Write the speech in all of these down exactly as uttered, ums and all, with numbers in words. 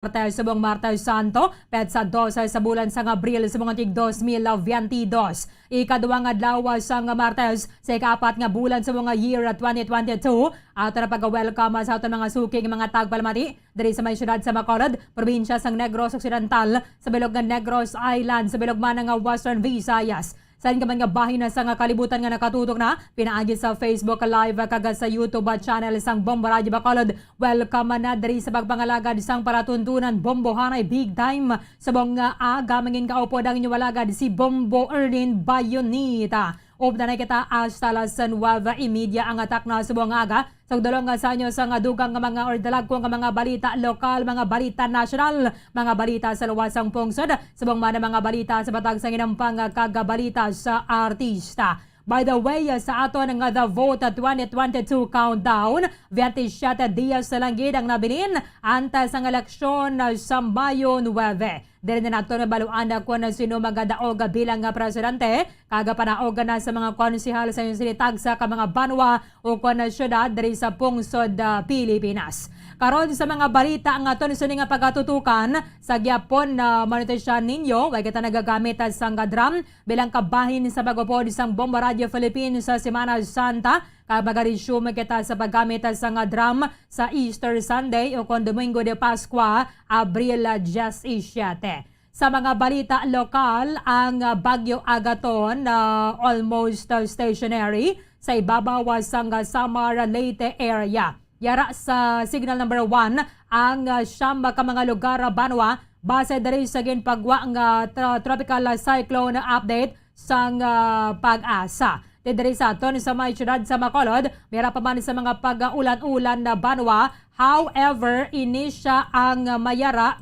Martes subong Martes Santo, petsa dose sa bulan sang Abril subong nga tig dos mil veinte dos. Ikaduha nga adlaw sang Martes sa ikaapat nga bulan subong nga year twenty twenty-two. Ato na pag-welcome sa aton mga suking mga tagpalamati diri sa may siyudad sa Bacolod, probinsya sang Negros Occidental, sa bilog nga Negros Island, sa bilog man nga Western Visayas. Sa inyo man nga bahin na sa nga kalibutan nga nakatutok na, pinaagi sa Facebook Live kag sa YouTube channel sang Bombo Radio Bacolod. Welcome na diri sa pagpangalagad sang palatuntunan Bombohanay Big Time. Subong nga aga, mangin kaupod ang inyo alagad si Bombo Erlin Bayonita. Updan na kita hasta las nuwebe y media ang atak na subong nga aga. Sa pagdulong nga sa inyo sa nga dugang nga mga or dalagko nga mga balita lokal, mga balita nasyonal, mga balita sa luwas sang pungsod, subong man ang mga balita sa matag sang inampang nga kagabalita sa artista. By the way, sa aton nga The Vote twenty twenty-two countdown, veintisiete dias na lang gid ang nabilin antes ang eleksyon sa Mayo nuwebe. Diri na nato nabaluan na kung sino magadaog bilang nga presidente, kag panaog na sa mga konsehal sa inyong sinitagsa ka mga banwa o kon syudad diri sa pungsod, ah, Pilipinas. Karon sa mga balita nga aton sini nga pagatutukan, sa gyapon na manutisya ninyo, way kita nagagamit sang drum bilang kabahin sa pag-upod sang Bombo Radio Philippines sa Semana Santa, kag magaresume kita sa paggamit sang drum sa Easter Sunday o kon Domingo de Pascua, Abril diyesisiete. Sa mga balita lokal, ang Bagyo Agaton na almost, uh, stationary sa ibabaw sang Samar, Leyte area. Yara sa signal number one ang, uh, siyam ka mga lugar, uh, banwa, base diri sa ginpagwa nga tro-, tropical, uh, cyclone update sang, uh, PAGASA. Diri sa aton sa may siyudad sa Bacolod, may ara pa man sa mga pag-ulan-ulan na banwa. However, ini siya ang mayara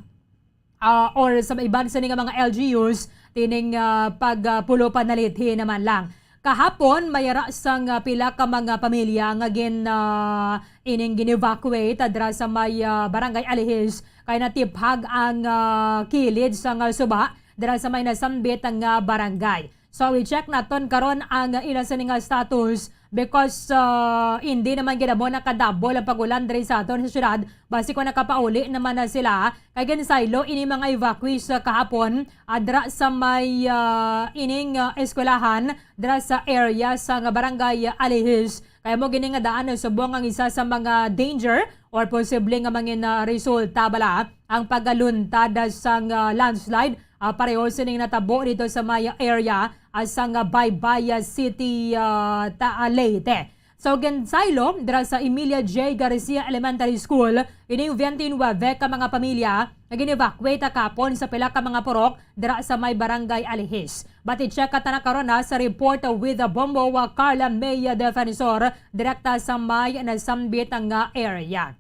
ah, or sa iban sini nga mga L G Us, tining, ah, pag, ah, pulo pa nalithi naman lang. Kahapon, may ara sang, ah, pila ka mga pamilya nga gin, ah, ining gin-evacuate, ah, dira sa may, ah, Barangay Alihis, kay natiphag ang, ah, kilid sang, ah, suba dira sa may nasambit nga barangay. So, i-check naton karon ang ila sini nga status because, ah, hindi naman gid amo nakadabol ang pag-ulan diri sa aton sa syudad. Basi kung nakapauli naman na sila, kay ginsaylo ini mga evacuees sa kahapon, ah, dira sa may, ah, ining, ah, eskwelahan, dira sa area sa nga barangay, ah, Alihis. Kaya mo gini nga daan subong ang isa sa mga danger or posible nga mangin, ah, resulta bala ang pagaluntad sang, ah, landslide, ah, pareho sining natabo dito sa may area, ah, sang, ah, Baybay, ah, City, ah, ta-, ah, Leyte. So, ginsaylo dira sa Emilia J. Garcia Elementary School, ining twenty-nine ka mga pamilya nga gin-evacuate kahapon sa pila ka mga purok dira sa may Barangay Alihis. But i-check ka tana karon na sa report with the Bombo, ah, Carla May Defensor, direkta sa may nasambit nga area.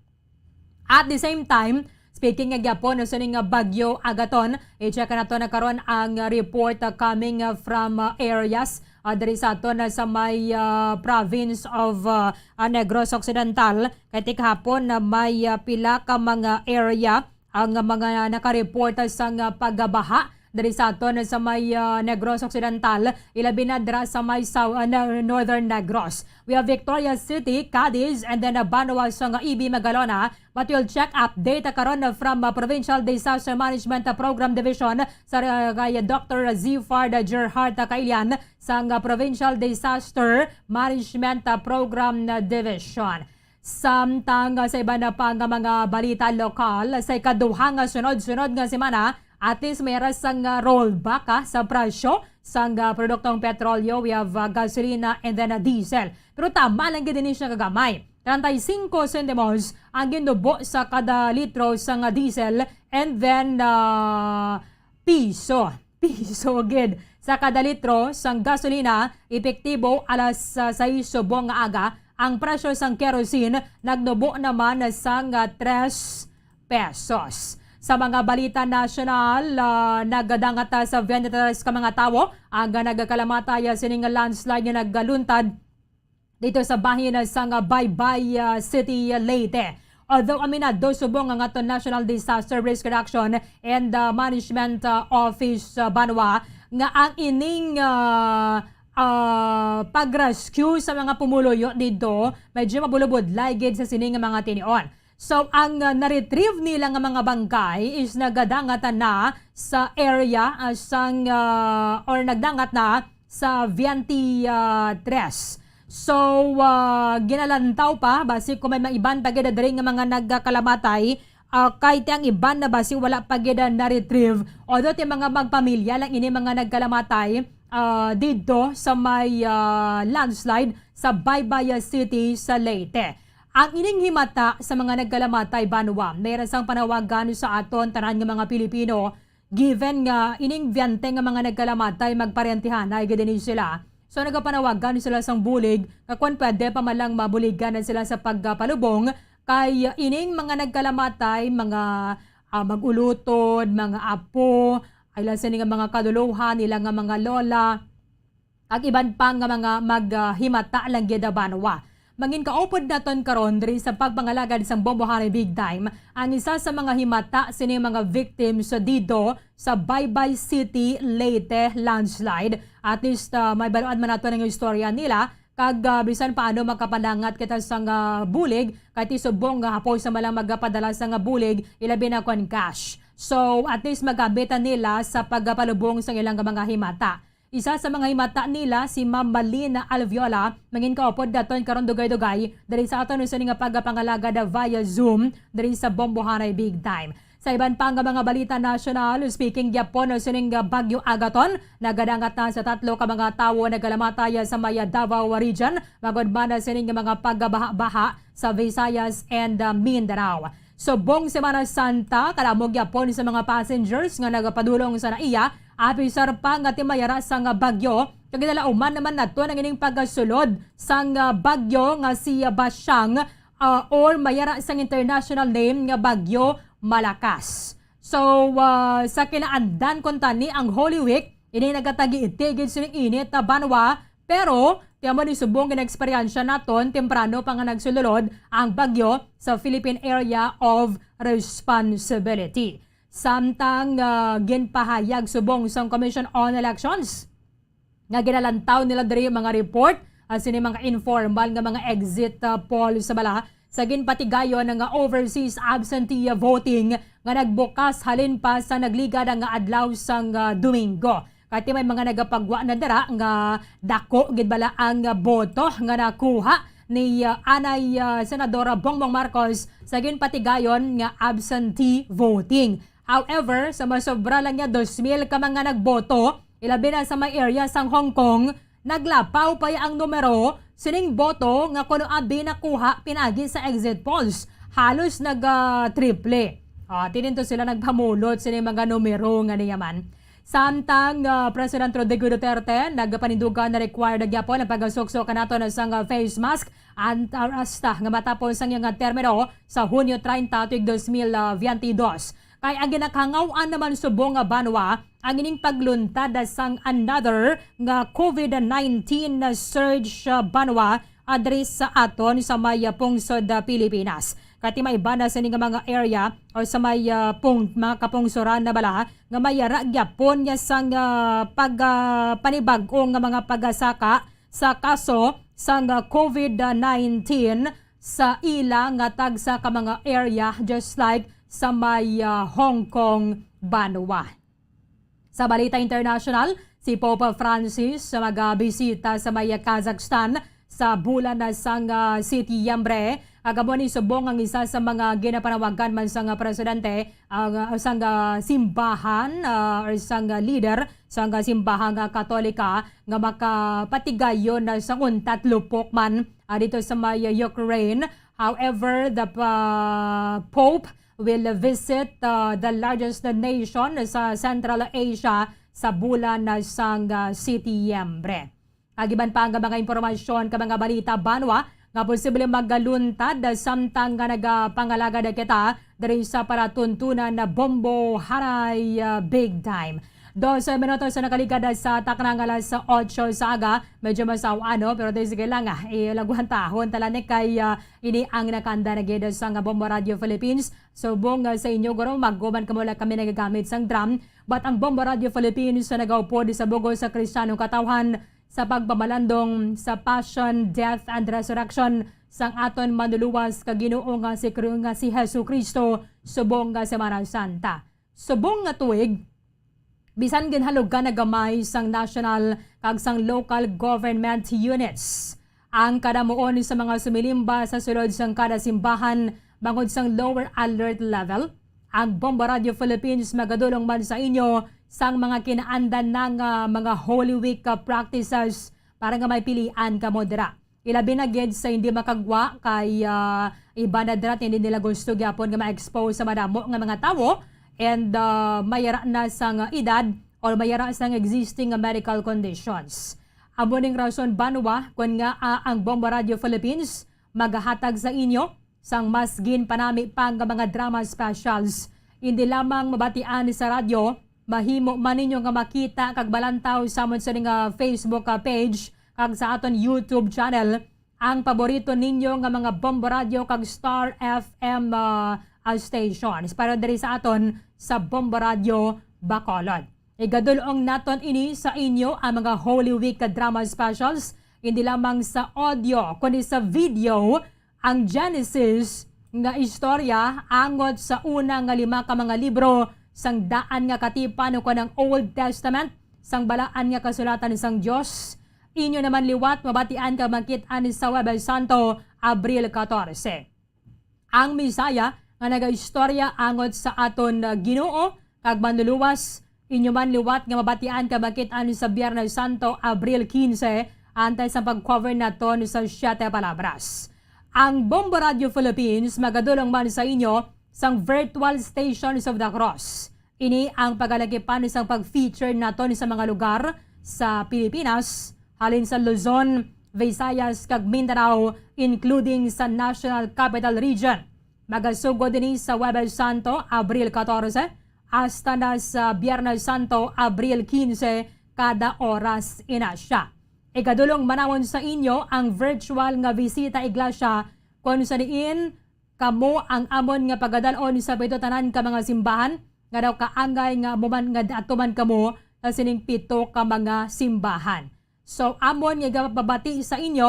At the same time, speaking nga gyapon sa ning Bagyo Agaton, i-check nato na karon ang report, uh, coming, uh, from, uh, areas, uh, diri sa aton, uh, sa may, uh, province of, uh, uh, Negros Occidental. Kay ti kahapon na may, uh, pila ka mga area ang mga nakareport sang pagbaha diri sa aton sa may, ah, Negros Occidental, ilabi na dira sa may Sau-, ah, na-, Northern Negros. We have Victoria City, Cadiz, and then, ah, Banwa sang Ibi, Magalona. But we'll check update, ah, karon, ah, from, ah, Provincial Disaster Management, ah, Program Division sa, ah, kay Doctor Zifard, ah, Gerhart, ah, Kailian sang, ah, Provincial Disaster Management, ah, Program, ah, Division. Samtang, ah, sa iban pa nga mga balita lokal, sa ikaduha nga sunod-sunod nga semana, at least may ara sang, ah, rollback, ah, sa presyo sang, ah, produktong petrolyo. We have, ah, gasolina and then, ah, diesel. Pero tama lang gid ini siya kagamay. Treinta y cinco centimos ang ginubo sa kada litro sang, ah, diesel and then, ah, piso. Piso gid sa kada litro sang gasolina, epektibo alas, ah, sais subong nga aga, ang presyo sang kerosene nagnubo naman sang, ah, tres pesos. Sa mga balita nasyonal, ah, nagadangat, ah, sa twenty-three ka mga tawo ang, ah, nagakalamatay, ah, sining landslide nga nagaluntad dito sa bahin sang, ah, Baybay, ah, City, Leyte. Although aminado subong ang aton National Disaster Risk Reduction and, ah, Management, ah, Office, ah, Banwa, nga ang ining, ah, ah, pag-rescue sa mga pumuluyo dito medyo mabulubudlay gid sa sini nga mga tinion. So, ang, ah, na-retrieve nila nga mga bangkay is nagadangat na sa area, ah, sang, ah, or nagdangat na sa veinte, ah, tres. So, ah, ginalantaw pa, basi kung may mga iban pa gid diri nga mga nagkalamatay, ah, kay ti ang iban na basi wala pa gid na-retrieve. Although ti mga magpamilya lang ini mga nagkalamatay, ah, didto sa may, ah, landslide sa Baybay City sa Leyte. Ang ining himata sa mga nagkalamatay banwa, may ra sang panawagan sa aton tanan nga mga Pilipino, given nga ining veinte nga mga nagkalamatay magparentihanay gid ini sila. So, nagapanawagan sila sang bulig nga kung pwede pa man lang mabuligan na sila sa pagpalubong kay ining mga nagkalamatay, mga, ah, mag-ulutod, mga apo, ay lang sini nga mga kaduluhan, nila nga mga lola, kag iban pa nga mga mag, ah, himata lang gid banwa. Mangin kaupod naton karon diri sa pagpangalagad sang Bombo Hanay Big Time ang isa sa mga himata sini mga victims sa didto sa Baybay City, Leyte landslide. At least, ah, may baluan man nato ang istorya nila. Kag, ah, bisan paano makapalangat kita sang, ah, bulig, kay ti subong nga hapos na man lang magapadala sang, ah, bulig, ilabi na kon cash. So, at least magamit na nila sa pagpalubong sang ilang mga himata. Isa sa mga himata nila si Ma'am Malina Alviola, mangin kaupod naton karon dugay-dugay diri sa aton sini nga pagpangalagad via Zoom diri sa Bombo Hanay Big Time. Sa iban pa nga mga balita nasyonal, speaking gyapon sining Bagyo Agaton, nagadangat na sa tatlo ka mga tawo nagkalamatay sa may Davao Region, magod man sining mga pagbaha-baha sa Visayas and, uh, Mindanao. Subong Semana Santa, kadamo gyapon sa mga passengers nga nagapadulong sa naiya, apisar pa nga ti may ara sang bagyo, kag ginalauman naman naton ang ining pagkasulod sang, uh, bagyo nga si, uh, Basyang, uh, or may ara sang international name nga Bagyo Malakas. So, uh, sa kinaandan kuntani ang Holy Week, ini nagatagiitigid sining init na banwa, pero ti amo ni subong ginaeksperyensya naton temprano pa nga nagsululod ang bagyo sa Philippine Area of Responsibility. Samtang, ah, ginpahayag subong sang Commission on Elections nga ginalantaw nila diri mga report, ah, sini mga informal nga mga exit, ah, poll sa bala sa ginpatigayon nga overseas absentee voting nga nagbukas halin pa sa nagligad nga adlaw sang, ah, Domingo. Kay ti may mga nagapagwa na dira nga dako gid bala ang boto nga nakuha ni, ah, anay, ah, Senadora Bongbong Marcos sa ginpatigayon nga absentee voting. However, sa masobra lang niya dos mil ka mga nagboto, ilabi na sa may area sang Hong Kong, naglapaw pa ang numero sining boto nga kuno abi nakuha pinagi sa exit polls. Halos nag, ah, triple. Ah, tininto sila nagpamulot sini mga numero nga niya man. Samtang, ah, President Rodrigo Duterte nagapanindugan na required na gyapon ang pagkasukso kanato na sang, ah, face mask and, ah, hasta nga matapos ang iyang termino sa Hunyo treinta tuig dos mil veintidós. Kay ang ginakahangaw-an naman subong nga banwa ang ining pagluntad sang another nga COVID nineteen na surge, ah, banwa, ah, diri sa aton sa may, ah, pungsod, ah, Pilipinas. Kay ti may iban na sini nga mga area o sa may, ah, pung-, mga kapungsoran na bala nga may ara gyapon nga sang, ah, pag, ah, panibag-o nga mga pagasaka sa kaso sang, ah, COVID nineteen sa ila nga tagsa ka mga area, just like sa may, ah, Hong Kong banwa. Sa balita international, si Pope Francis sa magabisita sa may Kazakhstan sa bulan na sang, ah, Setyembre. Ag amo ni subong ang isa sa mga ginapanawagan man sang, ah, presidente, ang, ah, sang, ah, simbahan, ah, or sang, ah, leader sang, ah, simbahang, ah, Katolika nga makapatigayon na sang untat lupok man, ah, dito sa may, ah, Ukraine. However, the, ah, Pope will visit, uh, the largest nation sa Central Asia sa bulan na sang, uh, Setyembre. Kag iban pa nga mga impormasyon kag mga balita banwa nga posible magaluntad samtang nga nagapangalagad kita diri sa palatuntunan na Bombo Haray, uh, Big Time. Dose minutos sa nakaligad sa taknang alas otso sa aga. Medyo masaw-ano, pero di sige lang, ah, ilagwan tahon tala ni kay, ah, ini ang nakanda na gid sang Bombo Radio Philippines. Subong, ah, sa inyo, guro, maguman kamo lang kami nagagamit sang drum. But ang Bombo Radio Philippines sa nagaupod sa bugos sa Kristiyanong katawhan sa pagpamalandong sa Passion, Death, and Resurrection sang aton Manluluwas kag Ginoo nga si Kri-, nga si Jesu-Cristo subong nga Semana Santa. Subong nga tuig, bisan ginhalugan na gamay sang national kag sang local government units ang kadamuon sa mga sumilimba sa sulod sang kada simbahan bangod sang lower alert level, ang Bombo Radio Philippines magadulong man sa inyo sang mga kinaandan na nga mga Holy Week, ah, practices para nga may pilian kamo dira. Ilabi na gid sa hindi makagwa kay, ah, iba na dira hindi nila gusto gyapon nga ma-expose sa madamo nga mga tawo and, ah, mayara na sang edad or mayara sang existing nga medical conditions. Amo ning rason, banwa, kon ngaa ang Bombo Radio Philippines magahatag sa inyo sang mas ginpanami pa nga mga drama specials. Hindi lamang mabatian sa radyo, mahimo man ninyo nga makita kag malantaw sa amon sini nga Facebook, ah, page kag sa aton YouTube channel ang paborito ninyo nga mga Bombo Radio kag Star F M, ah, ah, stations. Pero diri sa aton sa Bombo Radio Bacolod. Igadul-ong naton ini sa inyo ang mga Holy Week drama specials, hindi lamang sa audio, kundi sa video, ang Genesis nga istorya angot sa una nga lima ka mga libro sang daan nga katipan, ukon ang Old Testament sang balaan nga kasulatan sang Dios. Inyo naman liwat mabatian kag makit-an sa Huwebes Santo, Abril katorse. Ang Messiah nga nagaistorya angot sa aton, uh, Ginoo kag Manluluwas, inyo man liwat nga mabatian kag makit-an sa Biyernes Santo, Abril quince, antes ang pag-cover naton sa Siete Palabras. Ang Bombo Radio Philippines magadulong man sa inyo sang virtual Stations of the Cross. Ini ang pagalagipan sang pag-feature naton sa mga lugar sa Pilipinas, halin sa Luzon, Visayas, kag Mindanao, including sa National Capital Region. Magasugod ini sa Huwebes Santo, Abril katorse, hasta na sa Biyernes Santo, Abril quince, kada oras ina siya. Igadulong manawon sa inyo ang virtual nga Visita Iglesia, kon sa diin kamo ang amon nga pagadal-on sa pito tanan ka mga simbahan, nga daw kaangay nga amo man nga adto man kamo sa sining pito ka mga simbahan. So, amon nga igapabati sa inyo,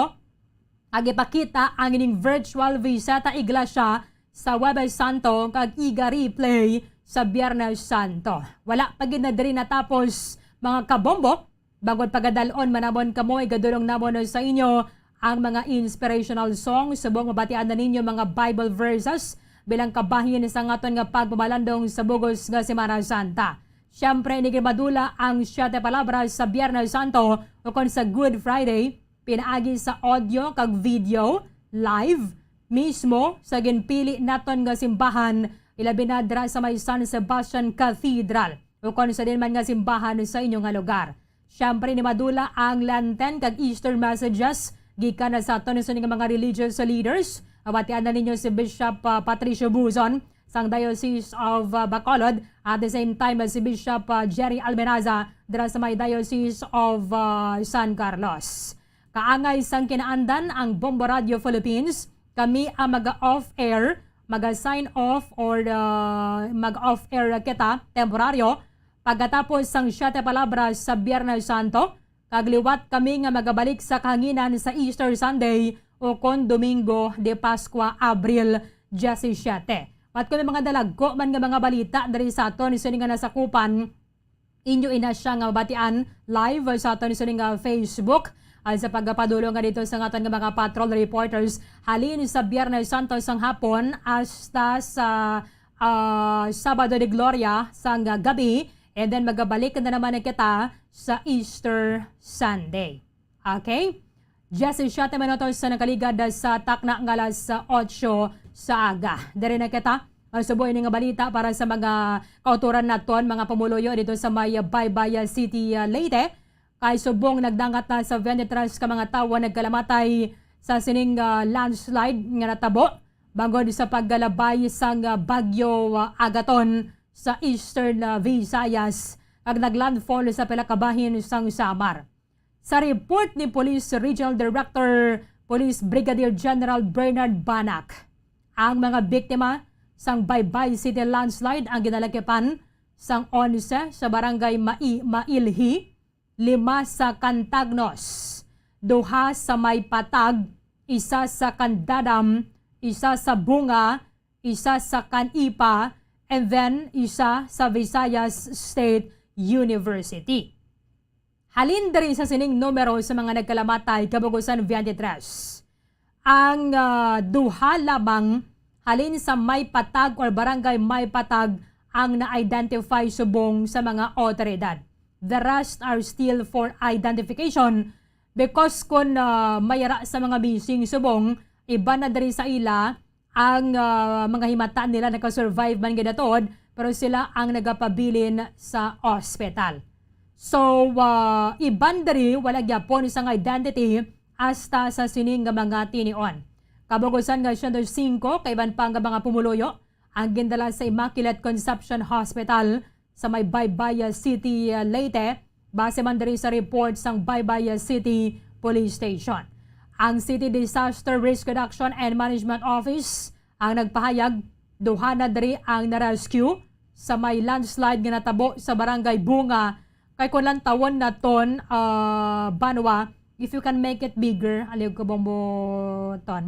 ag ipakita ang ining virtual Visita Iglesia sa Huwebes Santo kag iga replay sa Biyernes Santo. Wala pa gid na diri natapos, mga kabombo, bangod pagadal-on manamon kamo, igadulong namon sa inyo ang mga inspirational songs, subong mabatian na ninyo mga Bible verses bilang kabahin sa aton nga pagpamalandong sa bug-os nga Semana Santa. Siyempre, ini gid madula ang Siete Palabras sa Biyernes Santo ukon sa Good Friday, pinaagi sa audio kag video, live, mismo sa ginpili naton nga simbahan, ilabi na dira sa may San Sebastian Cathedral, ukon sa diin man nga simbahan sa inyo nga lugar. Siyempre, ni madula ang Lenten kag Easter messages gikan na sa aton sa mga religious leaders. Mabatian na ninyo si Bishop, ah, Patricio Buzon sang Diocese of, ah, Bacolod, at the same time, si Bishop, ah, Jerry Almenaza dira sa may Diocese of, ah, San Carlos. Kaangay sang kinaandan ang Bombo Radio Philippines, kami ang maga-off air, maga-sign off or, ah, mag-off air kita temporaryo pagkatapos sang Siete Palabras sa Biyernes Santo, kag liwat kami nga magabalik sa kahanginan sa Easter Sunday ukon Domingo de Pascua, Abril diyasisiete. At kung may mga dalagko man nga mga balita diri sa aton, sini nga nasakupan, inyo ina siya nga mabatian live sa aton sini nga Facebook. At sa pagpadulong nga dito sa aton nga mga patrol reporters, halin sa Biyernes Santo sang hapon hasta sa, ah, Sabado de Gloria sang gabi, and then magabalik na naman kita sa Easter Sunday. Okay? Diyasisiete minutos sa nakaligad sa takna nga alas otso sa aga. Diri na kita. Ang subo ini nga balita para sa mga kautoran naton, mga pumuluyo dito sa may Baybay City, ah, Leyte. Kay subong nagdangat na sa twenty-three ka mga tawo nagkalamatay sa sining, ah, landslide nga natabo bangod sa paggalabay sang, ah, Bagyo, ah, Agaton sa Eastern, ah, Visayas, kag naglandfall sa pila ka bahin sang Samar. Sa report ni Police Regional Director Police Brigadier General Bernard Banac, ang mga biktima sang Baybay City landslide ang ginalakipan sang onse sa Barangay Mai-, Mailhi, lima sa Cantagnos, duha sa may Patag, isa sa Candadam, isa sa Bunga, isa sa Can-ipa, and then isa sa Visayas State University. Halin diri sa sining numero sa mga nagkalamatay, Kabugusan twenty-three, ang, ah, duha lamang halin sa Maypatag or Barangay Maypatag ang na-identify subong sa mga awtoridad. The rest are still for identification because kung, ah, may ara sa mga missing subong, iban na diri sa ila ang, ah, mga himata nila nakasurvive man gid atod, pero sila ang nagapabilin sa ospital. So, ah, iban diri wala gyapon sang identity hasta sa sini nga mga tinion. Kabugusan nga siyento singko ka iban pa nga mga pumuluyo ang gindala sa Immaculate Conception Hospital sa may Baybay City, Leyte, base man diri sa report sang Baybay City Police Station. Ang City Disaster Risk Reduction and Management Office ang nagpahayag, duha na diri ang na-rescue sa may landslide nga natabo sa Barangay Bunga. Kay kung lantawon naton, ah, banwa, if you can make it bigger, aliw ko bang buton,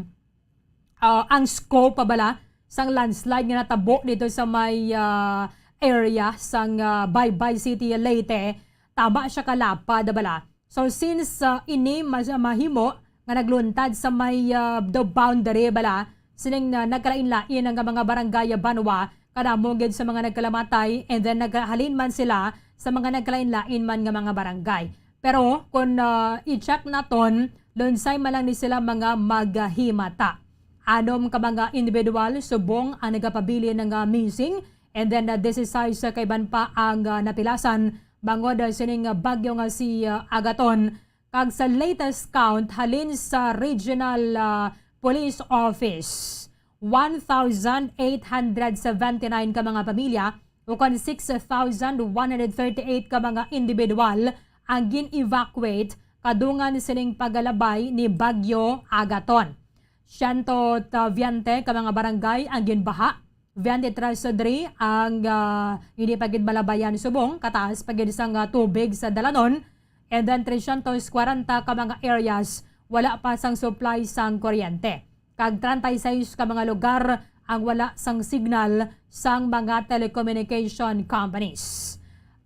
ah, ang scope pa bala sang landslide nga natabo dito sa may, ah, area sang, ah, Baybay City, Leyte, tama siya kalapad bala. So, since, ah, ini mas mahimo nga nagluntad sa may, ah, the boundary bala sining, ah, nagkalain-lain nga mga barangay, ah, banwa, kadamo gid sa mga nagkalamatay, and then naghalin man sila sa mga nagkalain-lain man nga mga barangay. Pero kung, ah, i-check naton, lunsay man lang ni sila mga maghimata. Anom ka mga individual subong ang nagapabilin nga missing, and then, ah, disisais ka iban pa ang, ah, napilasan bangod, ah, sining, ah, bagyo nga si, ah, Agaton. Kag sa latest count halin sa Regional, ah, Police Office, one thousand eight hundred seventy-nine ka mga pamilya ukon six thousand one hundred thirty-eight ka mga individual ang gin-evacuate kadungan sining pagalabay ni Bagyo Agaton. Siyento veinte ka mga barangay ang ginbaha, veinte-tres diri ang, ah, hindi pa gid malabayan subong kataas pa gid sang, ah, tubig sa dalanon, and then trescientos cuarenta ka mga areas wala pa sang supply sang kuryente, kag treinta y seis ka mga lugar ang wala sang signal sang mga telecommunication companies.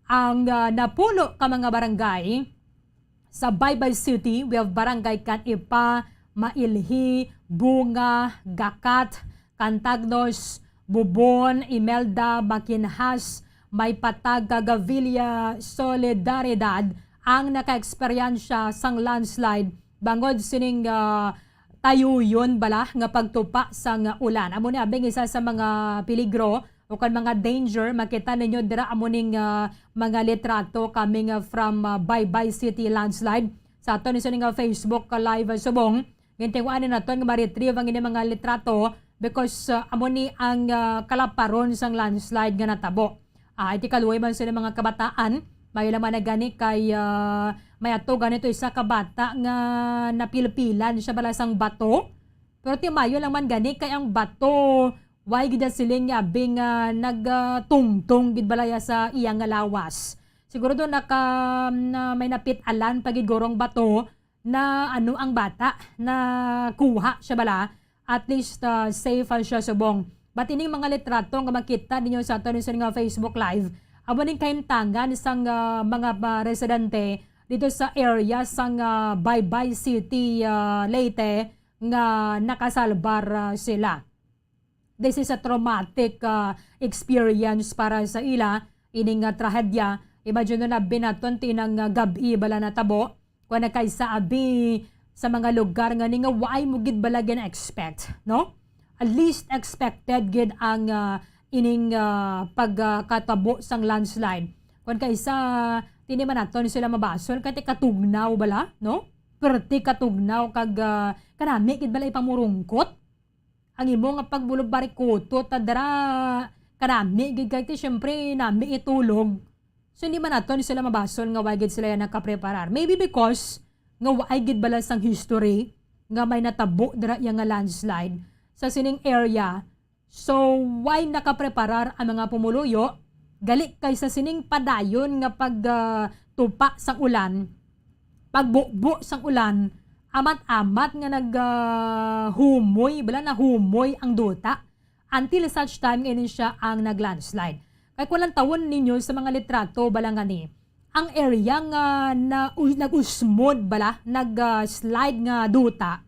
Ang, ah, napulo ka mga barangay sa Baybay City, we have Barangay Can-ipa, Mailhi, Bunga, Gacat, Cantagnos, Bubon, Imelda, Maquinhas, Maypatag, kag Villa Solidaridad ang naka-eksperyensya sang landslide bangod sining, ah, tayuyon bala nga pagtupa sang ulan. Amo ni abing isa sa mga peligro o kan mga danger, makita ninyo dira amo ning, ah, mga litrato coming, ah, from, ah, Baybay City landslide. Sa aton ni sining, ah, Facebook, ah, live, ah, subong, gintinguan ni naton nga ma-retrieve ang ini mga litrato because, ah, amo ni ang, ah, kalaparon sang landslide nga natabo. Ah, iti kaluoy man sila mga kabataan, may lamang na gani kay, ah, may ato ganito isa ka bata nga napilpilan siya bala sang bato. Pero timayo lang man gani kay ang bato, way gid siling abi nga nagtungtong gid balaya sa iya nga lawas. Siguro do naka, na may napit-alan pa gid gurong bato na ano ang bata, na kuha siya bala. At least, ah, safe, ah, siya subong. But ining mga litrato nga makita ninyo sa aton sa nga Facebook Live, amo ning kahimtangan sang, ah, mga, ah, residente dito sa area sang, ah, Baybay City, ah, Leyte, nga nakasalbar, ah, sila. This is a traumatic, ah, experience para sa ila, ining, ah, trahedya. Imagine na binaton tinang, ah, gab-i bala natabo. Kung nagkaisa abi sa mga lugar nga ni nga waay mo gid bala gina-expect, no? At least expected gid ang, ah, ining, ah, pagkatabo sang landslide. Kung kaisa, di man naton sila mabasol, kay katugnaw bala, no? Perti katugnaw kag, ah, kanami gid bala ipamurungkot. Ang imo nga pagbulog barikuto ta dira, kanami gid kay ti, siyempre, nami itulog. So, hindi man naton sila mabasol nga way gid sila yan nakapreparar. Maybe because nga waay gid bala sang history nga may natabo dira iya nga landslide sa sining area. So, way nakapreparar ang mga pumuluyo, gali kay sa sining padayon nga pag, ah, tupa sang ulan, pagbubo sang ulan, amat-amat nga nag, ah, humoy, bala, nahumoy ang duta until such time nga ini siya ang nag-landslide. Kay kung lantawon ninyo sa mga litrato, bala, nga ni, ang area nga na, u-, nag-usmod, bala, nag, ah, slide nga duta,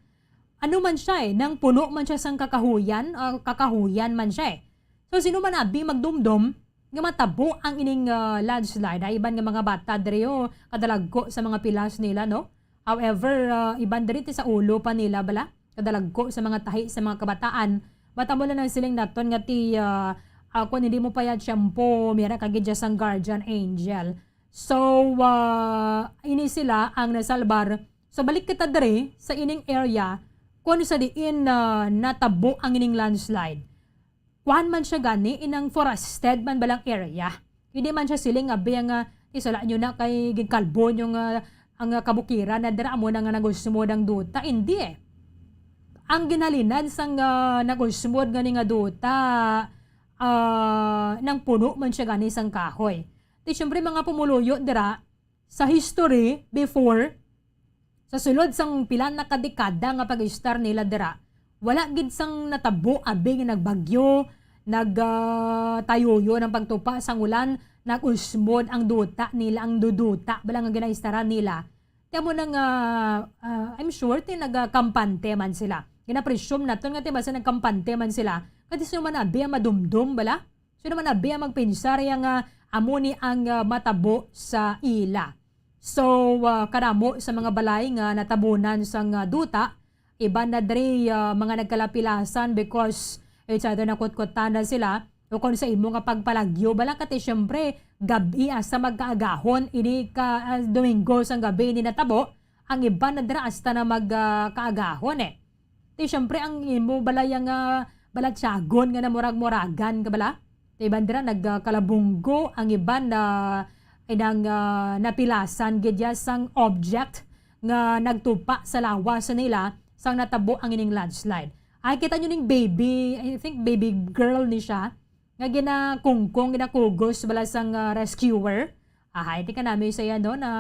ano man siya, eh, nang puno man siya sang kakahuyan, ah, kakahuyan man siya, eh. So, sino man abi magdumdom nga matabo ang ining, ah, landslide? Ay, iban nga mga bata diri, oh, kadalagko sa mga pilas nila, no? However, ah, iban diri ti sa ulo pa nila, bala, kadalagko sa mga tahi sa mga kabataan. Bata mo lang ang siling naton nga ti, ah, ah, kung hindi mo pa yan shampoo, mira ka gid dyan sang guardian angel. So, ah, ini sila ang nasalbar. So, balik kita diri sa ining area kung sa diin, ah, natabo ang ining landslide. Kuan man siya gani, inang forested man balang area. Hindi man siya siling abi nga isala nyo na kay ginkalbo nyo nga ang, ah, kabukiran na dira mo na nga nagusmod ang duta. Hindi, eh. Ang ginhalinan sang, ah, nagusmod gani nga duta, ah, nang puno man siya gani sang kahoy. Ti syempre, mga pumuluyo dira, sa history before, sa sulod sang pila na ka dekada nga pag-istar nila dira, wala gid sang natabo abi nga nagbagyo, nag, ah, tayuyo ng pagtupa sang ulan, nag-usmod ang duta nila, ang duduta bala nga ginaistaran nila. Kaya mo na nga, ah, I'm sure ti nagakampante man sila. Gina-presume naton nga ti basta nagkampante man sila, kati sino man abi ang madumdom bala? Sino man abi ang magpensar ya nga amo ni ang, ah, matabo sa ila? So, ah, kadamo sa mga balay nga natabunan sang, ah, duta, iban na diri, ah, mga nagkalapilasan because it's either nakutkutan na sila o kung sa imo nga pagpalagyo. Bala kati, syempre, gab-i hasta magkaagahon ini ka, ah, Domingo sang gabi ini natabo, ang iban na dira hasta na mag, ah, kaagahon, eh. Ti, syempre, ang imo balay nga balatyagon nga namurag-muragan ka bala? Ti, iban dira nagkalabunggo, ang iban na, inang, ah, napilasan gid ya sang object nga nagtupa sa lawas nila sang natabo ang ining landslide. Ay, kita nyo ning baby, I think baby girl ni siya, nga ginakungkong, ginakugos bala sang, ah, rescuer. Ahay, ti kanami sa iya, no, na,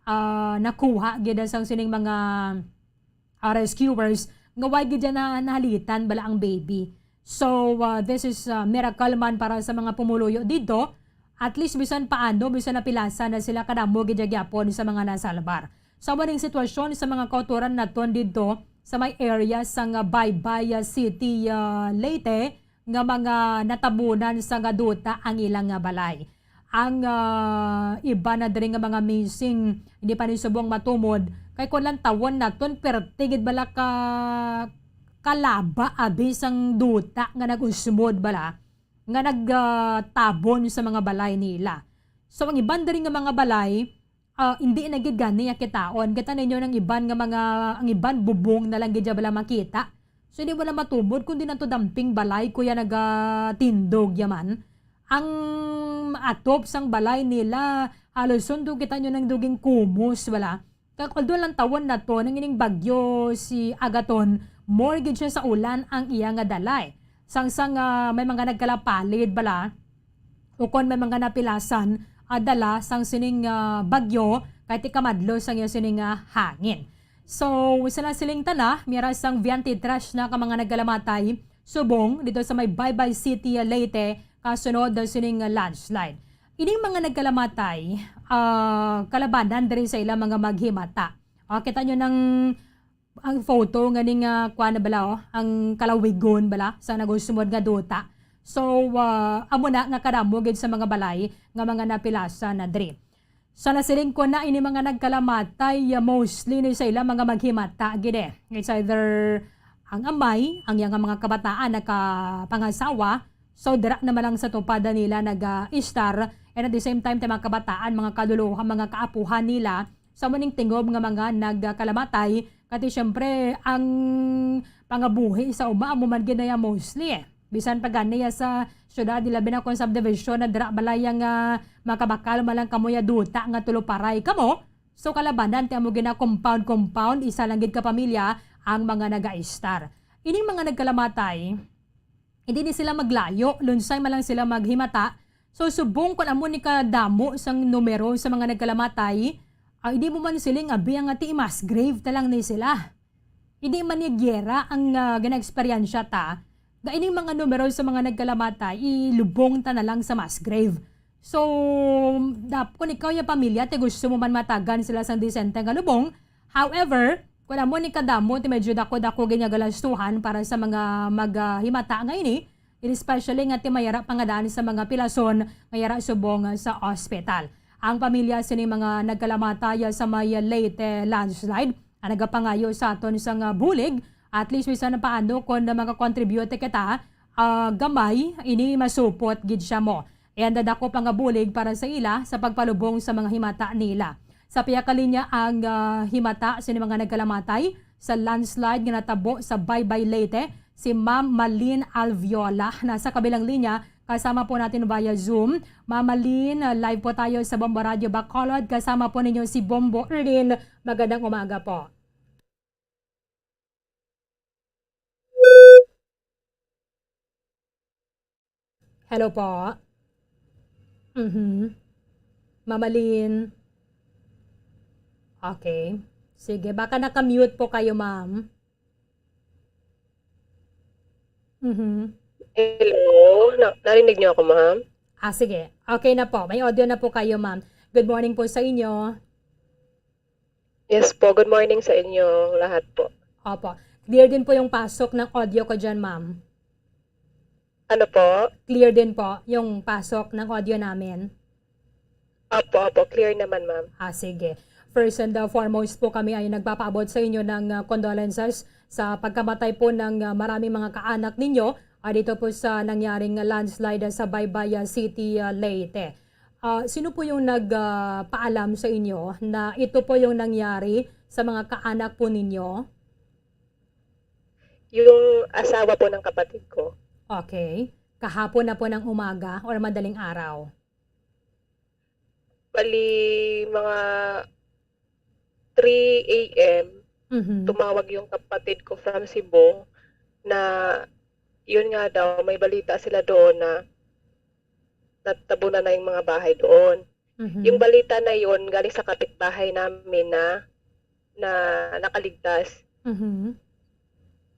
ah, nakuha gid sang sining mga ah, rescuers nga way gid na nahalitan bala ang baby. So, ah, this is, ah, miracle man para sa mga pumuluyo dito. At least, bisan paano, bisan napilasan na sila, kadamo gid gyapon sa mga nasalbar. Sa maning sitwasyon sa mga kauturan naton dito sa may area sa nga Baybay, ah, City, ah, Leyte, nga mga natabunan sa nga duta ang ilang nga balay. Ang, ah, iba na diri nga mga missing, hindi pa ni subong matumod, kay kung lantawon naton, perti gid bala ka kalaba abi sang duta nga nag-usmod bala, nga nag, ah, tabon sa mga balay nila. So, ang iban diri nga mga balay, ah, hindi na gid gani ya kitaon. Kita ninyo nang iban nga mga, ang iban bubong na lang gid ya bala makita. So, hindi mo na matumod kung di na to damping balay, kuya, nagatindog yaman. Ang atop sang balay nila, halos sundo kita nyo nang duging kumos, wala. Kag although lantawon naton ang ining bagyo si Agaton, more gid siya sa ulan ang iya nga dala, eh. Sang, sang, ah, may mga nagkalapalid bala, ukon may mga napilasan, ah, dala sang sining, ah, bagyo, kay ti kamadlo sang iya sining, ah, hangin. So, sa nasiling tana, mira sang twenty-three na ka mga nagkalamatay, subong dito sa may Baybay City, ah, Leyte, kasunod daw sining, ah, landslide. Ining mga nagkalamatay, ah, kalabanan diri sa ilang mga maghimata. Ah, kita nyo nang ang photo nga ning, ah, kuan na bala, oh, ang kalawigon bala sa nagusumod nga duta. So, ah, amo na nga kadamo gid sa mga balay nga mga napilasan na diri. Sa nasiling ko na ini mga nagkalamatay, ah, mostly ni sa ilang mga maghimata gid, eh. It's either ang amay, ang iyang mga kabataan nakapangasawa, so dira naman lang sa tupada nila nag-istar, and at the same time, ti mga kabataan, mga kaluluha, mga kaapuhan nila, sa maning tingob nga mga nagkalamatay, kati syempre ang pangabuhi sa uma amo man gid na ya mostly, eh. Bisan pa gani ya sa syudad, di labi na kung subdivision na dira balay nga makabakal man lang kamo ya duta nga tuluparay kamo. So, kalabanan ti amo gina compound, compound, isa lang gid ka pamilya ang mga nagaistar. Ining mga nagkalamatay, hindi ni sila maglayo, lunsay man lang sila maghimata. So, subong kun amo ni kadamo sang numero sa mga nagkalamatay, Hindi mo man siling abi nga ti mass grave ta lang ni sila. Hindi man ni giyera ang, ah, ginaeksperyensya ta, ga ining mga numero sa mga nagkalamatay, ilubong ta na lang sa mass grave. So, dap-, kung ikaw ya pamilya, ti gusto mo man matagan sila sang disente nga lubong. However, kung amo ni kadamo, ti medyo dako-dako gid nga galastuhan para sa mga maghimata nga ini, especially nga ti mayara pa nga daan sa mga pilason nga yara subong sa ospital. Ang pamilya sini mga nagkalamatay sa may Leyte landslide ang nagapangayo sa aton sang bulig, at least bisan paano kon makakontribute kita, ah, gamay, ini masupot gid siya mo. And dako pa nga bulig para sa ila sa pagpalubong sa mga himata nila. Sa pihak ka linya ang, ah, himata sini mga nagkalamatay sa landslide nga natabo sa Baybay, Leyte, si Ma'am Malin Alviola. Nasa kabilang linya, kasama po natin via Zoom. Ma'am Malin, ah, live po tayo sa Bombo Radio Bacolod. Kasama po ninyo si Bombo Erlin. Magandang umaga po. Hello po. Mhm. Ma'am Malin. Okay. Sige, baka naka-mute po kayo, ma'am. Mhm. Hello, na-, narinig niyo ako, ma'am? Ah, sige. Okay na po. May audio na po kayo, ma'am. Good morning po sa inyo. Yes po, good morning sa inyo lahat po. Opo. Clear din po yung pasok ng audio ko dyan, ma'am. Ano po? Clear din po yung pasok ng audio namin. Opo, opo. Clear naman, ma'am. Ah, sige. First and, uh, foremost po, kami ay nagpapaabot sa inyo ng, uh, condolences sa pagkamatay po ng, uh, maraming mga kaanak ninyo, ah, dito po sa nangyaring landslide, uh, sa Baybay, uh, City, uh, Leyte. Ah, sino po yung nag, ah, paalam sa inyo na ito po yung nangyari sa mga kaanak po ninyo? Yung asawa po ng kapatid ko. Okay. Kahapon na po ng umaga or madaling araw? Bali, mga three a m, Mhm. tumawag yung kapatid ko from Cebu na, yun nga daw, may balita sila doon na natabunan na yung mga bahay doon. Mhm. Yung balita na yun, galing sa kapitbahay namin na, na nakaligtas. Mhm.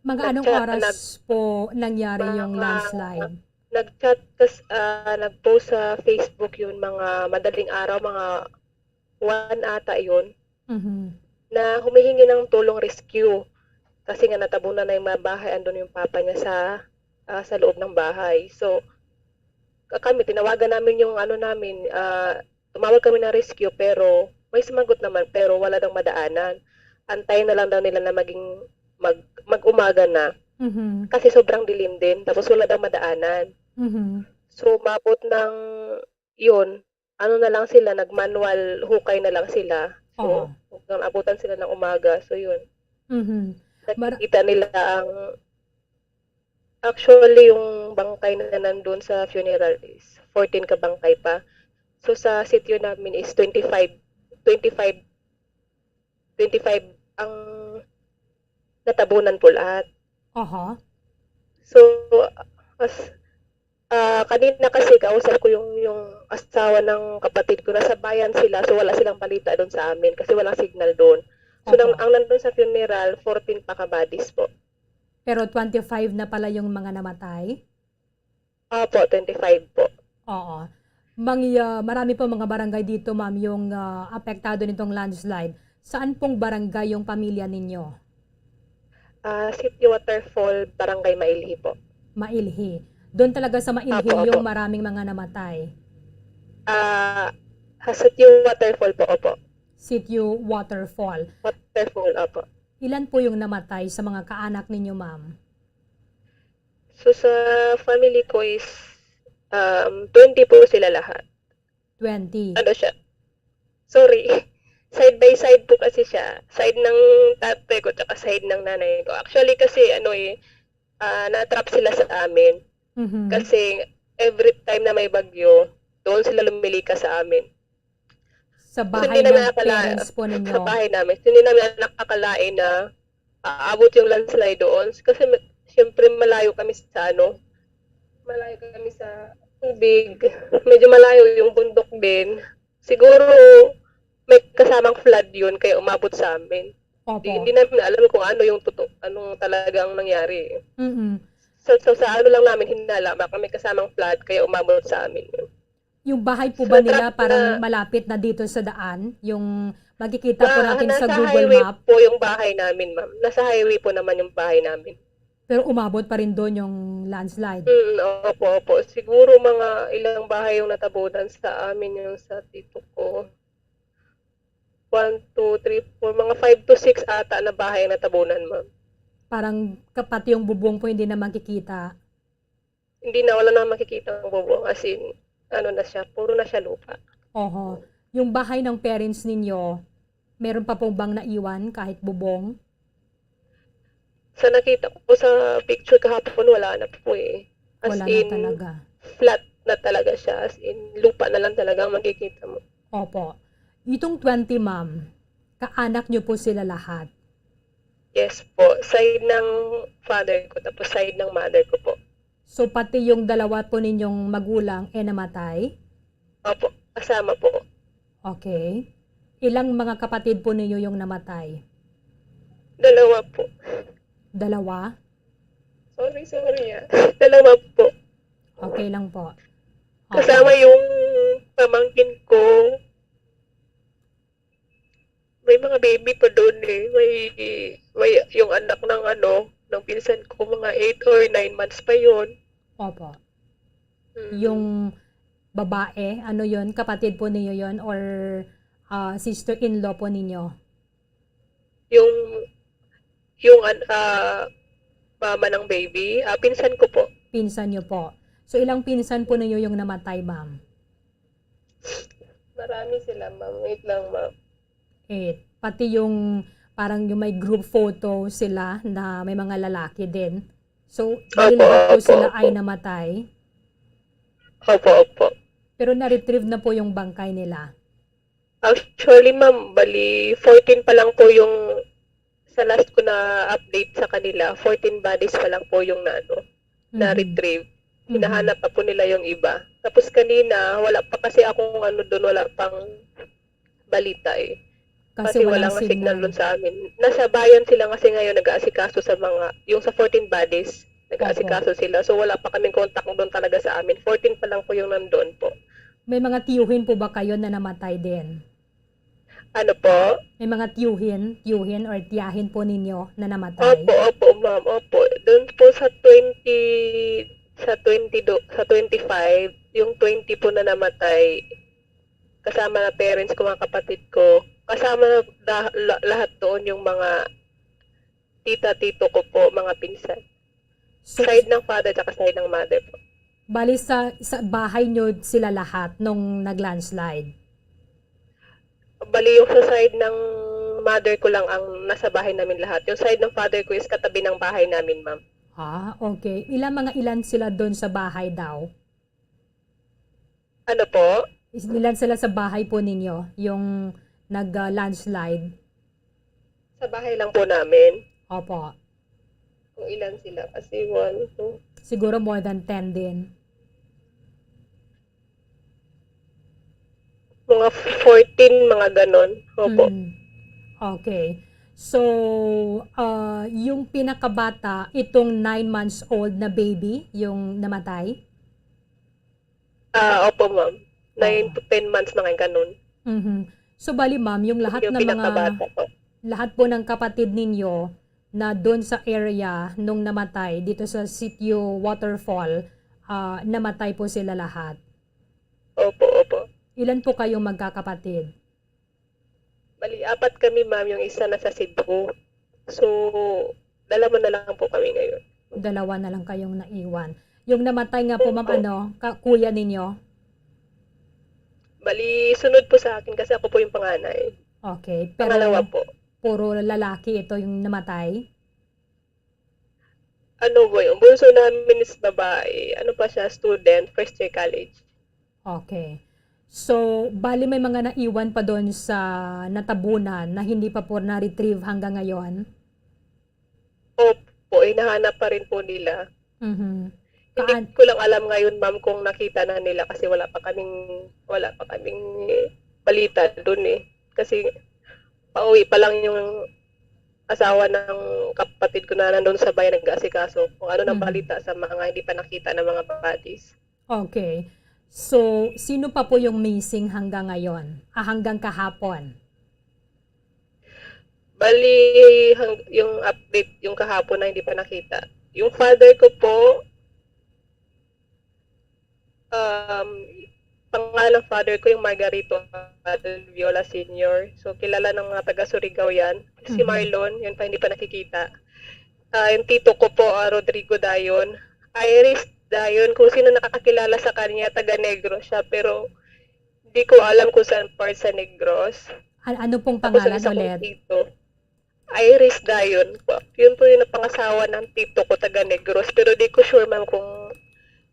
Mga anong Nagchat, oras nag-, po nangyari yung mga landslide? Nag-chat kas-, ah, nag-post sa Facebook yun, mga madaling araw, mga one ata yun, Mhm. na humihingi ng tulong rescue. Kasi nga natabunan na yung mga bahay, andun yung papa niya sa, ah, sa loob ng bahay. So, ka-, kami, tinawagan namin yung ano namin, ah, tumawag kami ng rescue, pero may sumagot naman, pero wala daw madaanan. Antayin na lang daw nila na maging mag-, mag-umaga na. Mhm. Kasi sobrang dilim din, tapos wala daw madaanan. Mhm. So, umabot ng, yun, ano na lang sila, nag-manual hukay na lang sila. So, Oo. hanggang abutan sila ng umaga. So, yun. Mhm. Mar- Nakikita nila ang, actually, yung bangkay na nandun sa funeral is fourteen ka bangkay pa. So, sa sitio namin is twenty-five, twenty-five, twenty-five ang natabunan po lahat. Aha. So, as, ah, kanina kasi kausap ko yung, yung asawa ng kapatid ko, nasabayan sila, so wala silang balita doon sa amin kasi walang signal doon. So, nang, Opo. ang nandun sa funeral, fourteen pa ka bodies po. Pero twenty-five na pala yung mga namatay? Opo, twenty-five po. Oo. Mangi-, ah, marami po mga barangay dito, ma'am, yung, ah, apektado nitong landslide. Saan pong barangay yung pamilya ninyo? Ah, Sitio Waterfall, Barangay Mailhi po. Mailhi. Doon talaga sa Mailhi Opo, yung opo. maraming mga namatay? Ah, ha, Sitio Waterfall po, opo. Sitio Waterfall. Waterfall, opo. Ilan po yung namatay sa mga kaanak ninyo, ma'am? So, sa family ko is, um, twenty po sila lahat. Twenty. Ano siya? Sorry. Side by side po kasi siya. Side ng tatay ko tsaka side ng nanay ko. Actually kasi, ano eh, ah, na-trap sila sa amin. Mhm. Kasi every time na may bagyo, doon sila lumilikas sa amin. Sa So, bahay hindi namin ng akala-, parents po ninyo? sa bahay namin. So, hindi namin nakakalain na aabot yung landslide doon. Kasi ma-, siyempre malayo kami sa ano, malayo kami sa tubig. Medyo malayo yung bundok din. Siguro, may kasamang flood yun, kaya umabot sa amin. Opo. Di, hindi namin alam kung ano yung totoo, anong talagang nangyari. Mm-mm. So, so, sa ano lang namin hinala, baka may kasamang flood, kaya umabot sa amin yun. Yung bahay po ba nila parang malapit na dito sa daan? Yung makikita po natin sa Google Map? Nasa highway po yung bahay namin, ma'am. Nasa highway po naman yung bahay namin. Pero umabot pa rin doon yung landslide? Mm, opo, opo. Siguro mga ilang bahay yung natabunan sa amin yung sa tito ko. One, two, three, four, mga five to six ata na bahay ang natabunan, ma'am. Parang kapati yung bubong po hindi na makikita? Hindi na, wala na makikita ang bubong. As in, ano na siya, puro na siya lupa. Oho. Yung bahay ng parents ninyo, meron pa po bang naiwan kahit bubong? Sa nakita ko sa picture kahapon, wala na po eh. As Wala in, na talaga. Flat na talaga siya. As in, lupa na lang talaga ang makikita mo. Opo. Itong twenty, ma'am, kaanak nyo po sila lahat? Yes po. Side ng father ko, tapos side ng mother ko po. So, pati yung dalawa po ninyong magulang, eh, namatay? Opo, kasama po. Okay. Ilang mga kapatid po ninyo yung namatay? Dalawa po. Dalawa? Sorry, sorry ah. Dalawa po. Okay lang po. Kasama yung pamangkin ko. May mga baby pa doon eh. May, may yung anak ng ano, ng pinsan ko, mga eight or nine months pa yun. Opo. Mm. Yung babae, ano yon, kapatid po ninyo yon or ah, sister-in-law po ninyo? Yung, yung an- ah, mama ng baby, ah, pinsan ko po. Pinsan nyo po. So, ilang pinsan po ninyo yung namatay, ma'am? Marami sila, ma'am. Wait lang, ma'am. Eight. Pati yung parang yung may group photo sila na may mga lalaki din. So, Opo, dahil lahat po opo, sila opo. Ay namatay, Opo, opo. Pero na-retrieve na po yung bangkay nila. Actually, ma'am, bali, fourteen pa lang po yung sa last ko na update sa kanila. Fourteen bodies pa lang po yung na, ano, Mhm. na-retrieve. Mhm. Hinahanap pa po nila yung iba. Tapos kanina, wala pa kasi akong ano doon, wala pang balita eh. Kasi, Kasi walang wala nga signal signal. Doon sa amin. Nasa bayan sila kasi ngayon nag-aasikaso sa mga, yung sa fourteen bodies, nag-aasikaso sila. So wala pa kaming contact doon talaga sa amin. Fourteen pa lang po yung nandoon po. May mga tiyuhin po ba kayo na namatay din? Ano po? May mga tiyuhin, tiyuhin or tiyahin po ninyo na namatay? Opo, opo, ma'am. Opo. Doon po sa twenty, sa twenty do, sa twenty-five, yung twenty po na namatay, kasama na parents ko, mga kapatid ko, kasama na da- la- lahat doon yung mga tita, tito ko po, mga pinsan. So, Side ng father at side ng mother po. Bali sa, sa bahay nyo sila lahat nung nag-landslide? Bali, yung sa side ng mother ko lang ang nasa bahay namin lahat. Yung side ng father ko is katabi ng bahay namin, ma'am. Ah, okay. Ilan, mga ilan sila doon sa bahay daw? Ano po? Is- Ilan sila sa bahay po ninyo, yung nag-landslide? Sa bahay lang po namin. Opo. Kung ilan sila. Kasi one, two, Siguro more than ten din. Mga fourteen, mga ganon. Opo. Mm. Okay. So, ah, yung pinakabata, itong nine months old na baby, yung namatay? Ah, opo, ma'am. Nine Oo. to ten months, mga ganon. Mhm. So, bali, ma'am, yung lahat Yung ng mga, pinakabata po. lahat po ng kapatid ninyo na doon sa area nung namatay, dito sa Sitio Waterfall, ah, namatay po sila lahat. Opo, opo. Ilan po kayong magkakapatid? Bali, apat kami, ma'am. Yung isa na sa Cebu. So, dalawa na lang po kami ngayon. Dalawa na lang kayong naiwan. Yung namatay nga po, ma'am, Opo. Ano, ka, kuya ninyo? Bali, sunod po sa akin kasi ako po yung panganay. Okay. Pero Pangalawa po. Puro lalaki ito yung namatay? Ano po yung bunso namin is babae. Ano pa siya, student, first year college. Okay. So, bali may mga naiwan pa doon sa natabunan na hindi pa po na-retrieve hanggang ngayon? Opo, hinahanap pa rin po nila. Mhm. Hindi Kaan- ko lang alam ngayon, ma'am, kung nakita na nila kasi wala pa kaming, wala pa kaming balita doon eh. kasi pauwi pa lang yung asawa ng kapatid ko na nandun sa bayan nag-aasikaso kung ano nang Mhm. balita sa mga hindi pa nakita ng mga bodies. Okay. So, sino pa po yung missing hanggang ngayon? Ah, hanggang kahapon? Bali, hang-, yung update, yung kahapon na hindi pa nakita. Yung father ko po, um, pangalan ng father ko yung Margarito Alviola Senior. So, kilala ng mga taga Surigao yan. Si Mhm. Marlon, yun pa, hindi pa nakikita. Ah, yung tito ko po, ah, Rodrigo Dayon. Iris Dayon, kung sino nakakakilala sa kanya, taga Negros siya. Pero, hindi ko alam kung saan part sa Negros. An-, ano pong Tapos ang pangalan isa kong ulit? tito, Iris Dayon po. Yun po yung napangasawa ng tito ko, taga Negros. Pero di ko sure, ma'am, kung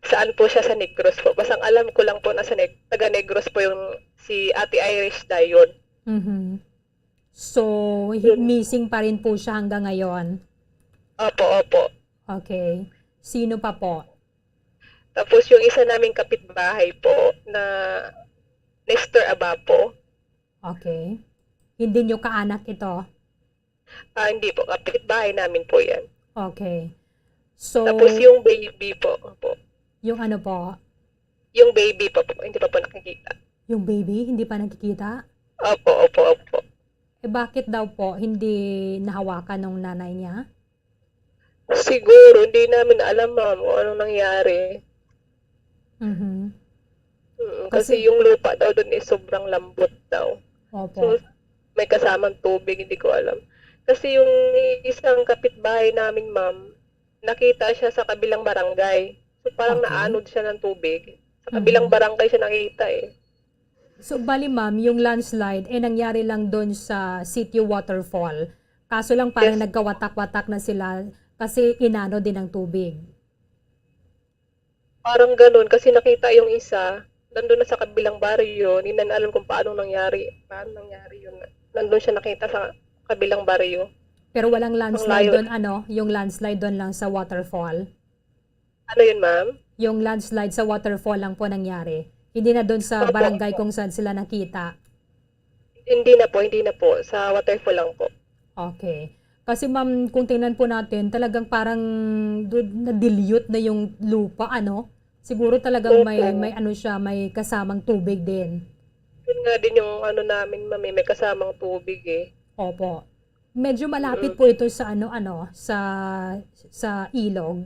saan po siya sa Negros po. Basta ang alam ko lang po, nasa Neg-, taga Negros po yung si Ate Iris Dayon. Mhm. So, hi-, Yun. missing pa rin po siya hanggang ngayon? Opo, opo. Okay. Sino pa po? Tapos yung isa naming kapitbahay po na Nestor Abapo. Okay. Hindi nyo kaanak ito? Ah, hindi po. Kapitbahay namin po yan. Okay. So, Tapos yung baby po, opo. Yung ano po? Yung baby pa po, hindi pa po nakikita. Yung baby, hindi pa nakikita? Opo, opo, opo. Eh, bakit daw po hindi nahawakan ng nanay niya? Siguro, hindi namin alam, ma'am, kung anong nangyari. Mhm. Mm, kasi Kasi yung lupa daw dun is sobrang lambot daw. Opo. So, may kasamang tubig, hindi ko alam. Kasi yung isang kapitbahay namin, ma'am, nakita siya sa kabilang barangay. So, parang Okay. naanod siya ng tubig. Sa kabilang Mhm. barangay siya nakita eh. So, bali, ma'am, yung landslide, eh, nangyari lang dun sa Sitio Waterfall. Kaso lang, parang Yes. nagkawatak-watak na sila kasi inano din ng tubig. Parang ganun, kasi nakita yung isa, nandun na sa kabilang baryo, hindi na alam kung paano nangyari, paano nangyari yun. Nandun siya nakita sa kabilang baryo. Pero walang Ang landslide layo. dun, ano, yung landslide dun lang sa waterfall? Ano yun, ma'am? Yung landslide sa waterfall lang po nangyari. Hindi na dun sa Opo, barangay opo. kung saan sila nakita. Hindi na po, hindi na po. Sa waterfall lang po. Okay. Kasi, ma'am, kung tingnan po natin, talagang parang du-, na-dilute na yung lupa, ano? Siguro talagang may, Opo. may ano siya, may kasamang tubig din. Yun nga din yung ano namin, ma'am, eh, may kasamang tubig, eh. Opo. Medyo malapit Mm. po ito sa ano, ano, sa, sa ilog.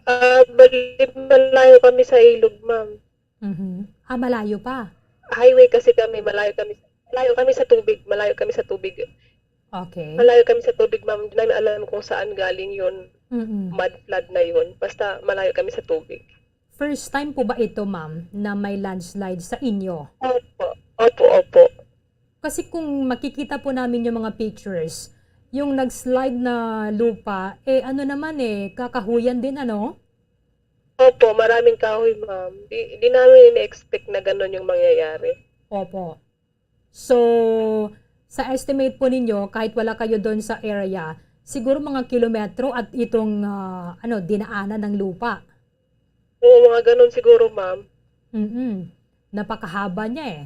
Ah, bali, malayo kami sa ilog, ma'am. Mhm. Ah, malayo pa. Highway kasi kami, malayo kami, malayo kami sa tubig, malayo kami sa tubig. Okay. Malayo kami sa tubig, ma'am. Hindi namin alam kung saan galing yun, Mm-mm. mud flood na yun. Basta malayo kami sa tubig. First time po ba ito, ma'am, na may landslide sa inyo? Opo. Opo, opo. Kasi kung makikita po namin yung mga pictures, yung nag-slide na lupa, eh, ano naman eh, kakahuyan din, ano? Opo, maraming kahoy, ma'am. Di, di namin ina-expect na ganun yung mangyayari. Opo. So, sa estimate po ninyo, kahit wala kayo doon sa area, siguro mga kilometro at itong, ah, ano, dinaanan ng lupa. Oo, mga ganun siguro, ma'am. Mm-mm. Napakahaba niya eh.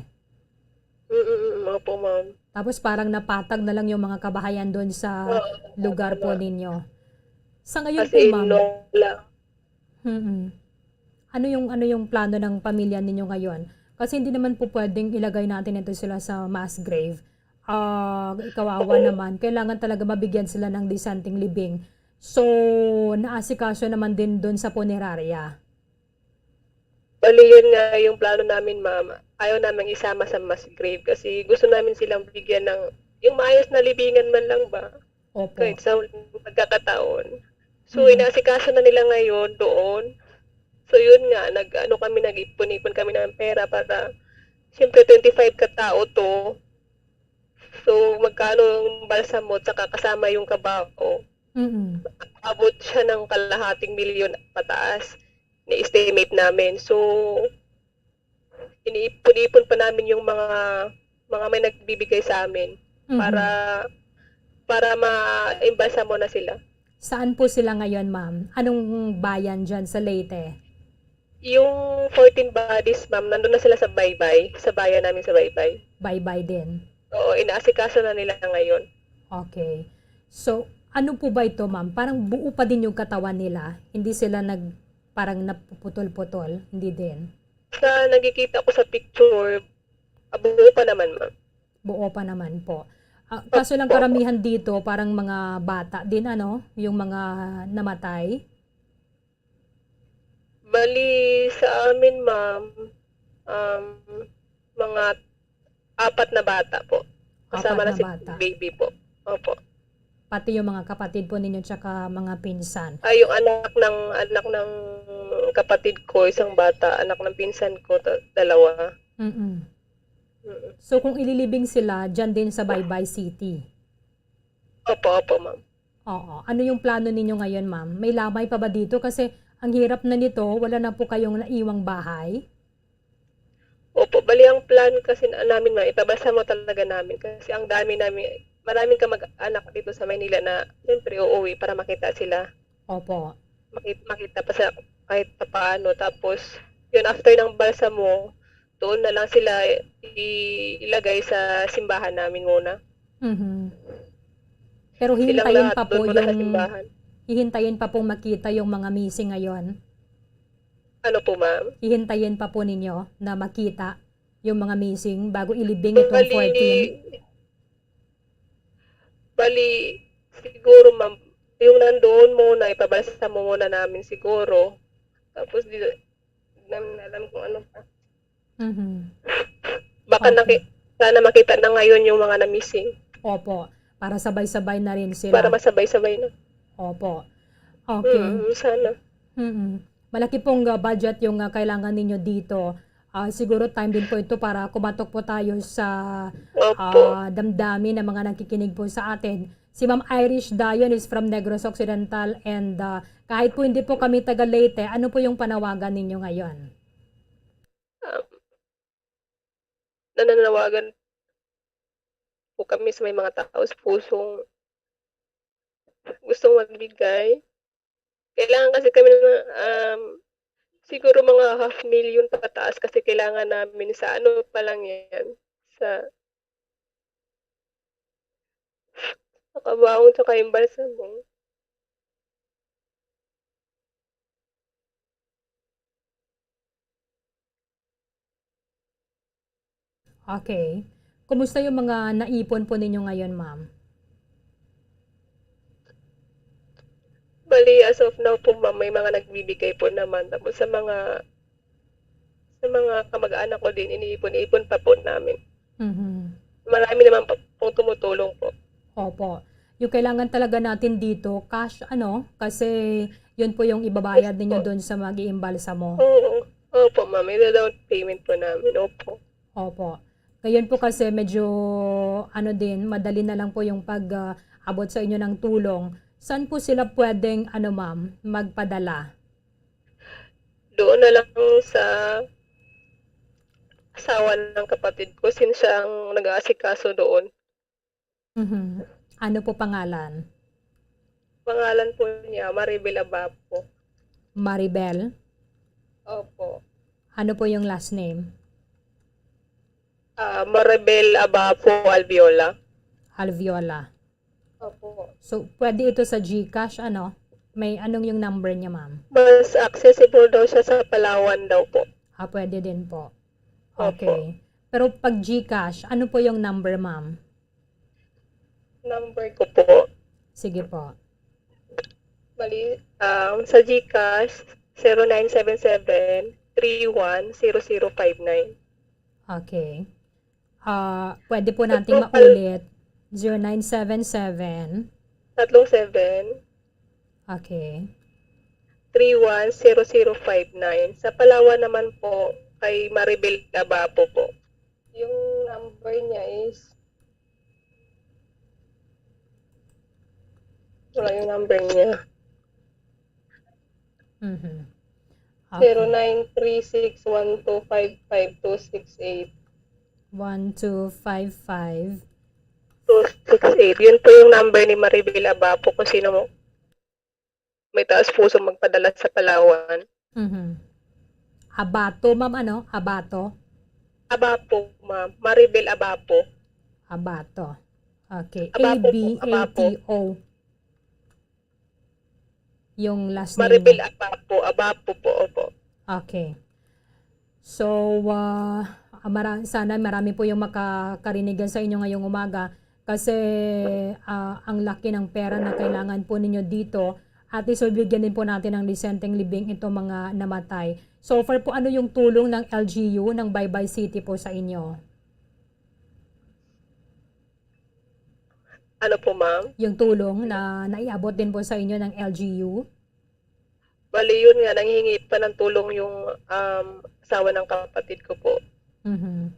Mm, mm, mm, opo, ma'am. Tapos parang napatag na lang yung mga kabahayan doon sa Oo, lugar po tama. ninyo. Sa ngayon As po, in, ma'am, no, wala. Mm. Ano yung, ano yung plano ng pamilya ninyo ngayon? Kasi hindi naman po pwedeng ilagay natin ito sila sa mass grave. Ah, kawawa Oo. naman. Kailangan talaga mabigyan sila ng disenteng libing. So, naasikaso naman din doon sa punerarya. Bali, yun nga yung plano namin, ma'am. Ayaw namin isama sa mass grave kasi gusto namin silang bigyan ng, yung maayos na libingan man lang ba? Opo. Kahit sa huling pagkakataon. So, Mm. inaasikaso na nila ngayon doon. So, yun nga, nag-ano kami, nag-ipon-ipon kami ng pera para, siyempre, twenty-five ka tao to. So, magkano ang balsamot saka kasama yung kabaho? Mm. Abot siya ng kalahating milyon pataas. Ni-estimate namin. So, iniipon-ipon pa namin yung mga, mga may nagbibigay sa amin Mhm. para, para maimbalsamo na sila. Saan po sila ngayon, ma'am? Anong bayan dyan sa Leyte? Yung fourteen bodies, ma'am, nandun na sila sa Baybay, sa bayan namin sa Baybay. Baybay din. Oo, inaasikaso na nila ngayon. Okay. So, ano po ba ito, ma'am? Parang buo pa din yung katawan nila. Hindi sila nag, parang napuputol-putol. Hindi din. Sa nakikita ko sa picture, ah, buo pa naman, ma'am. Buo pa naman po. Ah, kaso lang karamihan dito, parang mga bata din, ano, yung mga namatay. Bali, sa amin, ma'am, um, mga apat na bata po. Kasama Apat na na si bata. baby po. Opo. Pati yung mga kapatid po ninyo tsaka mga pinsan. Ay, yung anak ng, anak ng kapatid ko, isang bata, anak ng pinsan ko, ta- dalawa. Mm-mm. Mm. So kung ililibing sila, dyan din sa Baybay City. Opo, opo, ma'am. Oo. Ano yung plano ninyo ngayon, ma'am? May lamay pa ba dito? Kasi ang hirap na nito, wala na po kayong naiwang bahay. Opo, bali ang plan kasi na, namin, ma'am, ipabalsamo talaga namin kasi ang dami namin, maraming kamag-anak dito sa Maynila na siyempre uuwi para makita sila. Opo. Makita, makita pa sa kahit papaano. Tapos, yun, after ng balsamo, doon na lang sila i- ilagay sa simbahan namin muna. Mhm. Pero Silang hihintayin lahat pa po doon muna sa yung simbahan. Hihintayin pa pong makita yung mga missing ngayon. Ano po, ma'am? Hihintayin pa po ninyo na makita yung mga missing bago ilibing itong Bali, fourteen. Bali, siguro, ma'am, yung nandoon muna, ipabalsamo muna namin siguro. Tapos, di namin alam kung ano pa. Mhm. Baka Okay. naki- sana makita na ngayon yung mga na-missing Opo. Para sabay-sabay na rin sila. Para masabay-sabay na. Opo. Okay. Mm, sana. Mm. Malaki pong uh, budget yung uh, kailangan ninyo dito. Ah, siguro time din po ito para kumatok po tayo sa Opo. ah, damdamin ng mga nakikinig po sa atin. Si Ma'am Irish Dayon is from Negros Occidental and ah, kahit po hindi po kami taga Leyte, ano po yung panawagan ninyo ngayon? Um, nananawagan po kami sa may mga taos pusong gustong magbigay. Kailangan kasi kami ng, um, siguro mga half million pataas kasi kailangan namin sa ano pa lang yan, sa, sa kabaong tsaka yung balsamo. Okay. Kumusta yung mga naipon po ninyo ngayon, ma'am? Bali, as of now po, ma'am, may mga nagbibigay po naman. Tapos sa mga sa mga kamag-anak ko din, iniipon-ipon pa po namin. Mhm. Marami naman pa pong tumutulong po. Opo. Yung kailangan talaga natin dito, cash, ano, kasi yun po yung ibabayad ninyo doon sa mag-iimbalsamo. Oo. Opo, ma'am. Yung down payment po namin. Opo. Opo. Ngayon po kasi medyo, ano din, madali na lang po yung pag-abot sa inyo ng tulong. Saan po sila pwedeng, ano ma'am, magpadala? Doon na lang sa asawa ng kapatid ko since siya ang nag-aasikaso doon. Mhm. Ano po pangalan? Pangalan po niya, Maribel Abapo. Maribel? Opo. Ano po yung last name? Ah, Maribel Abapo Alviola. Alviola. Opo. So, pwede ito sa GCash, ano? May anong yung number niya, ma'am? Mas accessible daw siya sa Palawan daw po. Ah, pwede din po. Opo. Okay. Pero pag GCash, ano po yung number, ma'am? Number ko po. Sige po. Bali, um, sa GCash, zero nine seven seven three one zero zero five nine. Okay. Ah, pwede po nating maulit. Zero nine seven seven. Tatlong seven, Okay. three one zero zero five nine. Sa Palawan naman po, kay Maribel Abapo po. Yung number niya is, wala yung number niya. Mhm. Zero Okay. nine three six one two five five two six eight. One two five five. Two six eight. Yun po yung number ni Maribel Abapo kung sino mo may taas puso magpadala sa Palawan. Mhm. Abato, ma'am, ano? Abato? Abapo, ma'am. Maribel Abapo. Abato. Okay. Abapo po, Abapo. A B A T O. Yung last name Maribel mo. Abapo. Abapo po, opo. Okay. So, ah, mara- sana marami po yung makakarinig sa inyo ngayong umaga kasi ah, ang laki ng pera na kailangan po ninyo dito. At least, bibigyan din po natin ng disenteng libing itong mga namatay. So far po, ano yung tulong ng L G U ng Baybay City po sa inyo? Ano po, ma'am? Yung tulong na naiabot din po sa inyo ng L G U? Bali, yun nga, nanghihingi pa ng tulong yung um, asawa ng kapatid ko po. Mhm.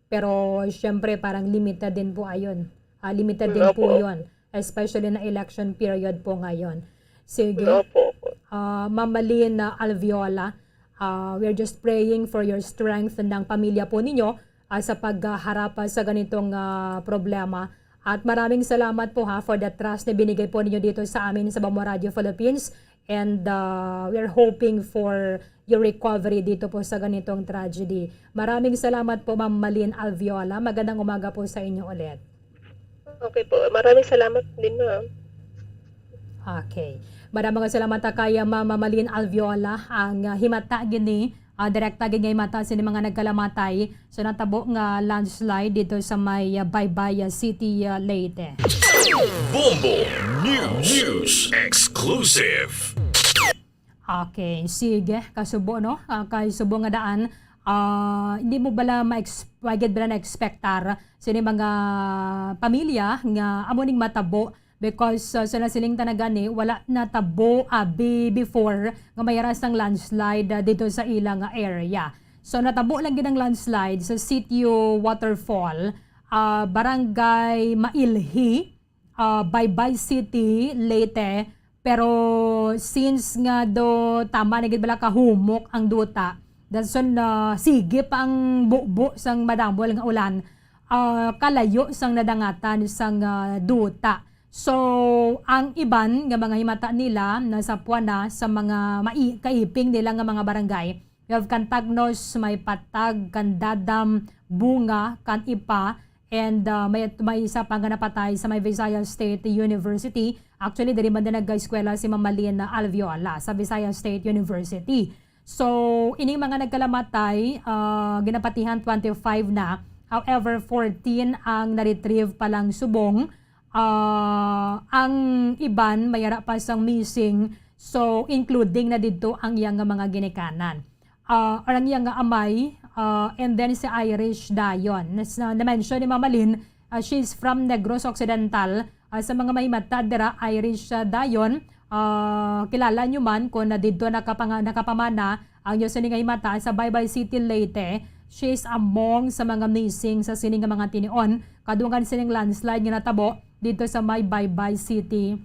Pero syempre parang limited din po ayon. Ah, limited din po Opo. Yun, especially na election period po ngayon. Sige. Opo, opo. Ah, Ma'am Malin, ah, Alviola, ah, we're just praying for your strength ng pamilya po ninyo ah, sa pagharap ah, sa ganitong ah, problema. At maraming salamat po ha for the trust na binigay po ninyo dito sa amin sa Bamo Radio Philippines. And uh, we're hoping for your recovery dito po sa ganitong tragedy. Maraming salamat po, Ma'am Malin Alviola. Magandang umaga po sa inyo ulit. Okay po. Maraming salamat din, ma'am. Okay. Maraming salamat kay Ma'am Malin Alviola. Ang uh, himata gini, uh, direkta gid nga himata sini mga nagkalamatay sa natabo nga landslide dito sa may uh, Baybay uh, City, uh, Leyte. Bombo News, News Exclusive. Okay, sige, kasubo, no? Ah, kay subo nga daan, ah, hindi mo bala ma-ex-, wa gyud bala na-expectar sini mga pamilya nga amo ning matabo because ah, sa nasiling ta na gani, wala natabo abi before nga may aras ng landslide ah, dito sa ila nga area. So natabo lang gid ang landslide sa Sitio Waterfall, ah, Barangay Mailhi, ah, Baybay City, Leyte. Pero since nga do tama na gid bala kahumok ang duta, dason na sige pa ang bubo sang madamol nga ulan, ah, kalayo sang nadangatan sang ah, duta. So, ang iban nga mga himata nila nasapwan na sa mga mai- kaiping nila nga mga barangay. We have Cantagnos, may Patag, Candadam, Bunga, Can-ipa, and uh, may, may isa pa nga napatay sa may Visayas State University. Actually, diri man din nag-eskwela si Ma'am Malin Alviola sa Visayas State University. So, ining mga nagkalamatay, uh, ginapatihan twenty-five na. However, fourteen ang na-retrieve pa lang subong. Ah, ang iban may ara pa sang missing, so including na didto ang iya nga mga ginikanan. Ah, or ang iya nga amay, ah, and then si Irish dayon. Nas-, na, na-mention ni Mama Lynn, ah, she's from Negros Occidental. Ah, sa mga may mata dira, Irish ah, dayon. Ah, kilala nyo man kung na didto nakapanga-, nakapamana ang inyo sini nga himata sa Baybay City, Leyte. She is among sa mga missing sa sini nga mga tinion kadungan sining landslide nga natabo didto sa may Baybay City,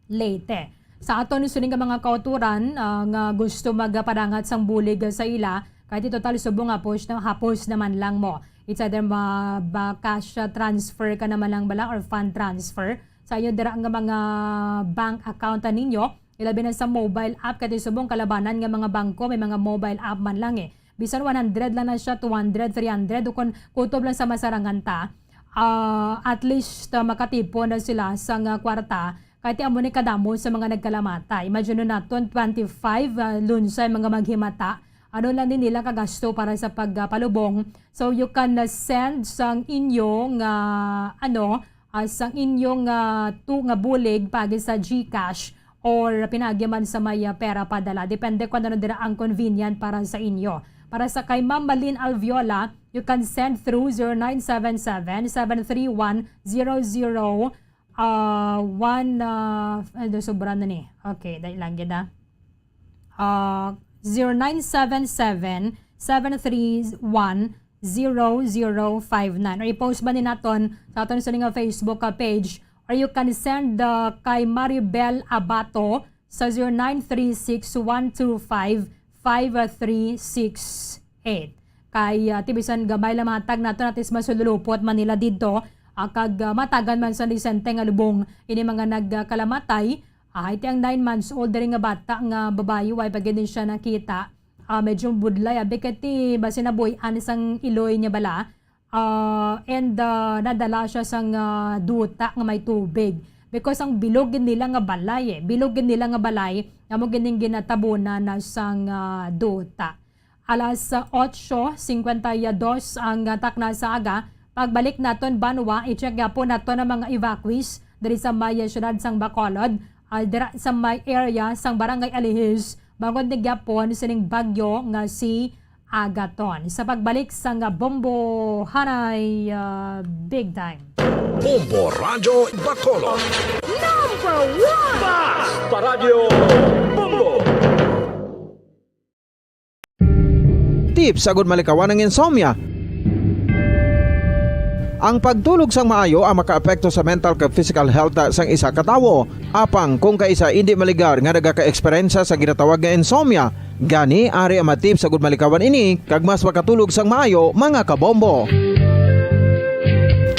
Leyte. Sa aton sini nga mga kauturan ah, nga gusto magapadangat sang bulig sa ila, kay ti total subong hapos na hapos naman lang mo. It's either ma, ba cash ah, transfer ka naman lang bala or fund transfer sa inyo dira nga mga bank account ninyo, ilabi na sa mobile app, kay ti subong kalabanan nga mga bangko may mga mobile app man lang eh. Bisan one hundred lang na siya, two hundred, three hundred, o kung kutob lang sa masarangan ta, ah, at least ah, makatipon na sila sa nga kwarta, kay ti amo ni kadamo sa mga nagkalamata. Imagine naton, twenty-five ah, lunsay mga maghimata. Ano lang ni nila kagasto para sa pagpalubong? So you can ah, send sang inyo nga ano, ah, sang inyo nga tu nga bulig pagi sa GCash or pinaagi man sa may ah, pera padala. Depende kung ano dira ang convenient para sa inyo. Para sa kay Ma'am Malin Alviola, you can send through zero nine seven seven, seven three one, zero zero, ah, one, ah, ano, sobra na ni. Okay, dali lang gid, ah. Ah, zero nine seven seven, seven three one, zero zero five nine. Or i-post ba ni naton sa aton sa nga Facebook ah, page, or you can send ah, kay Maribel Abato sa zero nine three six one two five five three six eight. Kay ah, ti bisan gamay lang mahatag naton, at least masululupot man nila didto, ah, kag ah, matagan man sa disente nga lubong ini mga nagkalamatay. Ah, iti ang nine months old diri nga bata nga babayi, way pa gid ni siya nakita. Ah, medyo budlay, abi, kay ti basi nabuy-an sang iloy niya bala. Ah, and, ah, nadala siya sang, ah, duta nga may tubig. Because ang bilog gid nila nga balay, eh. Bilog gid nila nga balay, amo gid ning ginatabunan na sang, ah, duta. Alas, ah, otso cincuenta y dos ang, ah, takna sa aga. Pagbalik naton banwa, i-check gyapon naton ang mga evacuees diri sa may, ah, siyudad sang Bacolod, ah, dira sa may area sang Barangay Alihis, bangod ni gyapon sining bagyo nga si Agaton. Sa pagbalik sang, ah, Bombo Hanay, ah, Big Time. Bombo Radyo Bacolod. Number one! Basta Radyo Bombo! Tips agud malikawan ang insomnia. Ang pagtulog sang maayo ang makaapekto sa mental kag physical health sang isa ka tawo. Apang kung kaisa indi maligar nga nagaka-eksperyensya sa ginatawag nga insomnia, gani ari ang mga tips agud malikawan ini kag mas makatulog sang maayo, mga kabombo.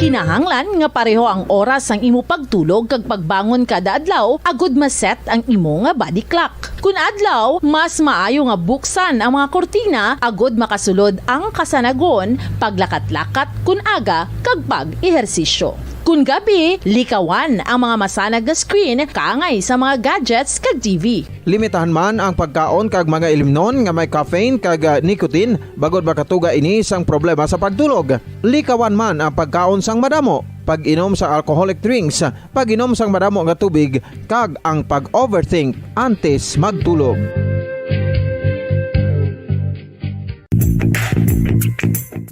Kinahanglan nga pareho ang oras sang imo pagtulog kag pagbangon kada adlaw agud ma-set ang imo nga body clock. Kun adlaw, mas maayo nga buksan ang mga kurtina agud makasulod ang kasanagon, paglakat-lakat kun aga, kag pag-ehersisyo. Kun gabi, likawan ang mga masanag nga screen kaangay sa mga gadgets kag T V. Limitahan man ang pagkaon kag mga ilimnon nga may caffeine kag, ah, nicotine, bangod makatuga ini sang problema sa pagtulog. Likawan man ang pagkaon sang madamo, pag-inom sa alcoholic drinks, pag-inom sang madamo nga tubig, kag ang pag-overthink antes magtulog.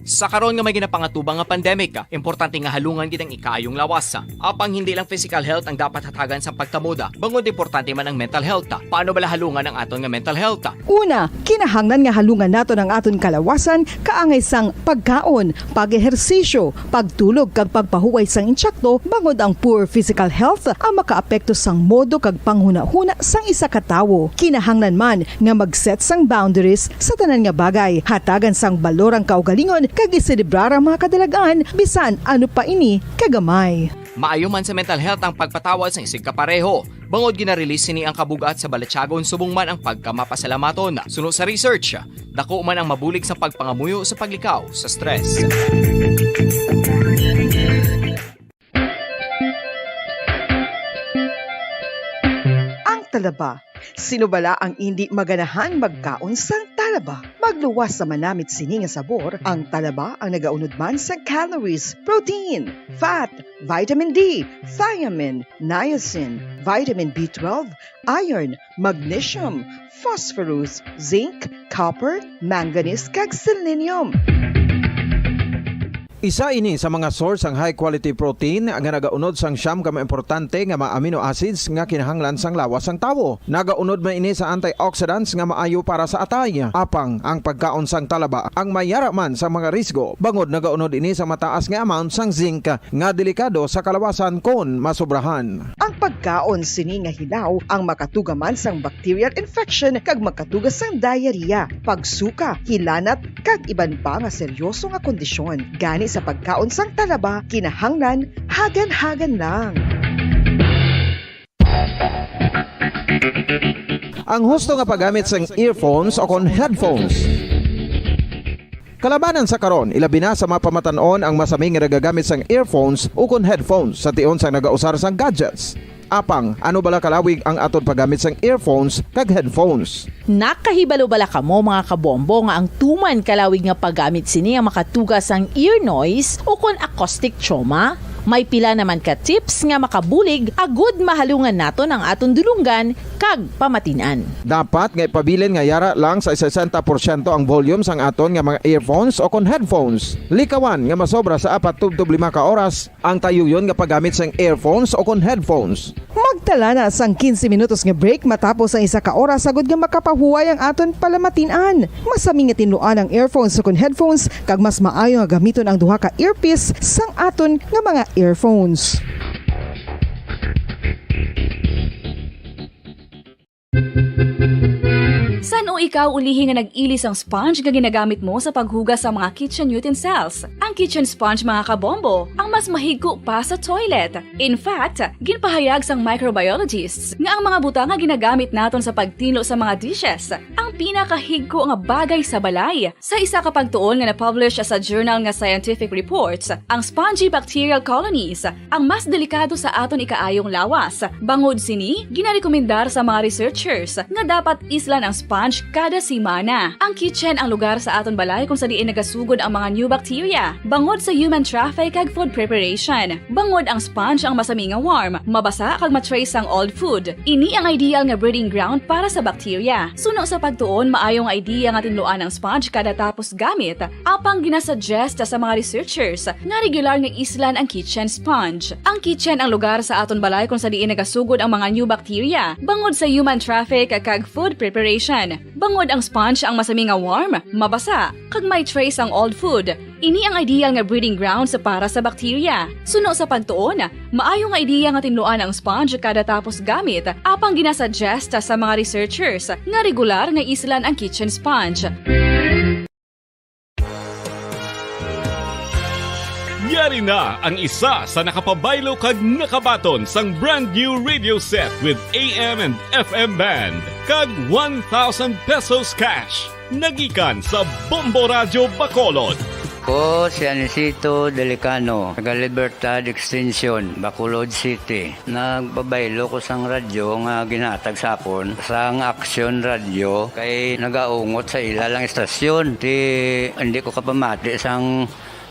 Sa karon nga may ginapangatubang nga pandemic, importante nga halungan gid ang ikaayong lawas. Apang hindi lang physical health ang dapat hatagan sa pagkamoda, bangod importante man ang mental health. Paano bala halungan ang aton nga mental health? Una, kinahanglan nga halungan naton ang aton kalawasan kaangay sang pagkaon, pag-ehersisyo, pagtulog kag pagpahuway sang insakto, bangod ang poor physical health ang makaapekto sang modo kag panghunahuna sang isa ka tawo. Kinahanglan man nga mag-set sang boundaries sa tanan nga bagay, hatagan sang balor ang kaugalingon kag iselebrar ang mga kadalagan bisan ano pa ini kagamay. Maayo man sa mental health ang pagpatawad sang isigkapareho, bangod gina-release sini ang kabug-at sa balatyagon subong man ang pagkamapasalamaton. Suno sa research, dako man ang mabulig sa pagpangamuyo sa paglikaw sa stress. Ang talaba. Sino bala ang indi maganahan magkaon sang talaba? Magluwas sa manamit sini nga sabor, ang talaba ang nagaunod man sang calories, protein, fat, vitamin D, thiamine, niacin, vitamin B twelve, iron, magnesium, phosphorus, zinc, copper, manganese, kag selenium. Isa ini sa mga source sang high quality protein nga nagaunod sang siyam ka mga importante nga mga amino acids nga kinahanglan sang lawas sang tawo. Nagaunod man ini sa antioxidants nga maayo para sa atay. Apang ang pagkaon sang talaba ang may yara man sa mga risgo, bangod nagaunod ini sa mataas nga amount sang zinc nga delikado sa kalawasan kon masobrahan. Ang pagkaon sini nga hilaw ang makatuga man sang bacterial infection kag makatuga sang diarrhea, pagsuka, hilanat, kag iban pa nga seryoso nga kondisyon. Gani sa pagkaon sang talaba, kinahanglan hagan-hagan lang. Ang husto nga paggamit sang earphones o kon headphones. Kalabanan sa karon, ilabi na sa mga pamatan-on ang masami nga nagagamit sang earphones ukon headphones sa tion sang nagausar sang gadgets. Apang, ano bala kalawig ang aton paggamit sang earphones kag headphones? Nakahibalo bala kamo, mga kabombo, nga ang tuman kalawig nga paggamit sini ang makatuga sang ear noise ukon acoustic trauma? May pila naman ka tips nga makabulig agud mahalungan naton ang aton dulonggan kag pamatin-an. Dapat nga ipabilin nga yara lang sa sesenta porsyento ang volume sang aton nga mga earphones o kon headphones. Likawan nga masobra sa apat tubtob lima ka oras ang tayuyon nga paggamit sang earphones o kon headphones. Magtala na sang quince minutos nga break matapos ang isa ka oras, agud nga makapahuway ang aton palamatin-an. Masami nga tinluan ang earphones o kon headphones, kag mas maayo nga gamiton ang duha ka earpiece sang aton nga mga earphones. Sa Ano ikaw ulihi nga nag-ili sang sponge nga ginagamit mo sa paghugas sa mga kitchen utensils? Ang kitchen sponge, mga kabombo, ang mas mahigko pa sa toilet. In fact, ginpahayag sang microbiologists nga ang mga butang nga ginagamit naton sa pagtinlo sa mga dishes ang pinakahigko nga bagay sa balay. Sa isa ka pagtuon nga na-publish sa journal nga Scientific Reports, ang spongy bacterial colonies ang mas delikado sa aton ikaayong lawas. Bangod sini, ginarekomendar sa mga researchers nga dapat islan ang sponge kada semana. Ang kitchen ang lugar sa aton balay kung sa diin nagasugod ang mga new bacteria, bangod sa human traffic kag food preparation. Bangod ang sponge ang masami nga warm, mabasa kag ma-trace sang old food. Ini ang ideal nga breeding ground para sa bacteria. Suno sa pagtuon, maayo nga idea nga tinluan ang sponge kada tapos gamit, apang ginasuggest sa mga researchers nga regular nga islan ang kitchen sponge. Ang kitchen ang lugar sa aton balay kung sa diin nagasugod ang mga new bacteria, bangod sa human traffic kag food preparation. Bangod ang sponge ang masami nga warm, mabasa, kag may trace ang old food. Ini ang ideal nga breeding grounds para sa bacteria. Suno sa pagtuon, maayo nga ideya nga tinluan ang sponge kada tapos gamit, apang ginasuggest sa mga researchers nga regular nga islan ang kitchen sponge. Yari na ang isa sa nakapabaylo kag nakabaton sang brand new radio set with A M and F M band kag one thousand pesos cash. Nagikan sa Bombo Radyo Bacolod. Ko si Anisito Delicano, taga Libertad Extension, Bacolod City. Nagpabaylo ko sang radyo nga ginhatag sa akon sang Action Radio kay nagaungot sa ila lang istasyon. Ti hindi ko kapamati sang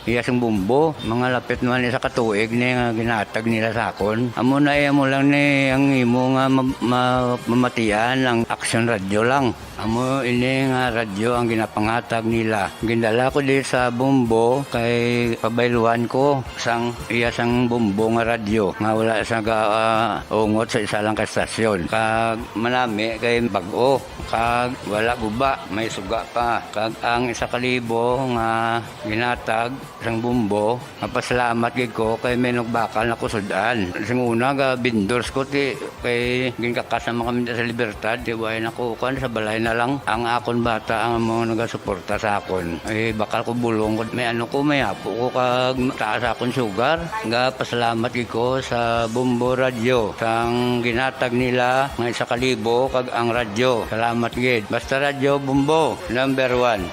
iya sing bumbo. Mga lapit man isa ka tuig ni nga ginhatag nila sa akon. Amo na iya mo lang ni ang imo nga ma- ma- mamatian ang Action Radio lang. Amo ini nga radyo ang ginapanghatag nila. Gindala ko di sa Bombo kay pabayluan ko sang iya sang Bombo nga radyo nga wala sa ga, ah, ungot sa isa lang ka estasyon. Kag manami kay bag-o kag wala guba, may suga pa. Kag ang isa ka libo nga ginatag sang Bombo, mapasalamat gid ko kay may nagbakal na ko sud-an. Sing una ga vendors ko ti kay ginkakas naman kami sa Libertad, ti way na ko kuan sa balay na lang. Ang akon bata ang mga nagasuporta sa akon. Eh, bakal ko bulong ko, may ano ko, may apo ko kag taas akon sugar. Ga pasalamat gid ko sa Bombo Radyo sang ginatag nila nga isa ka libo kag ang radyo. Salamat gid. Basta Radyo Bombo, number one.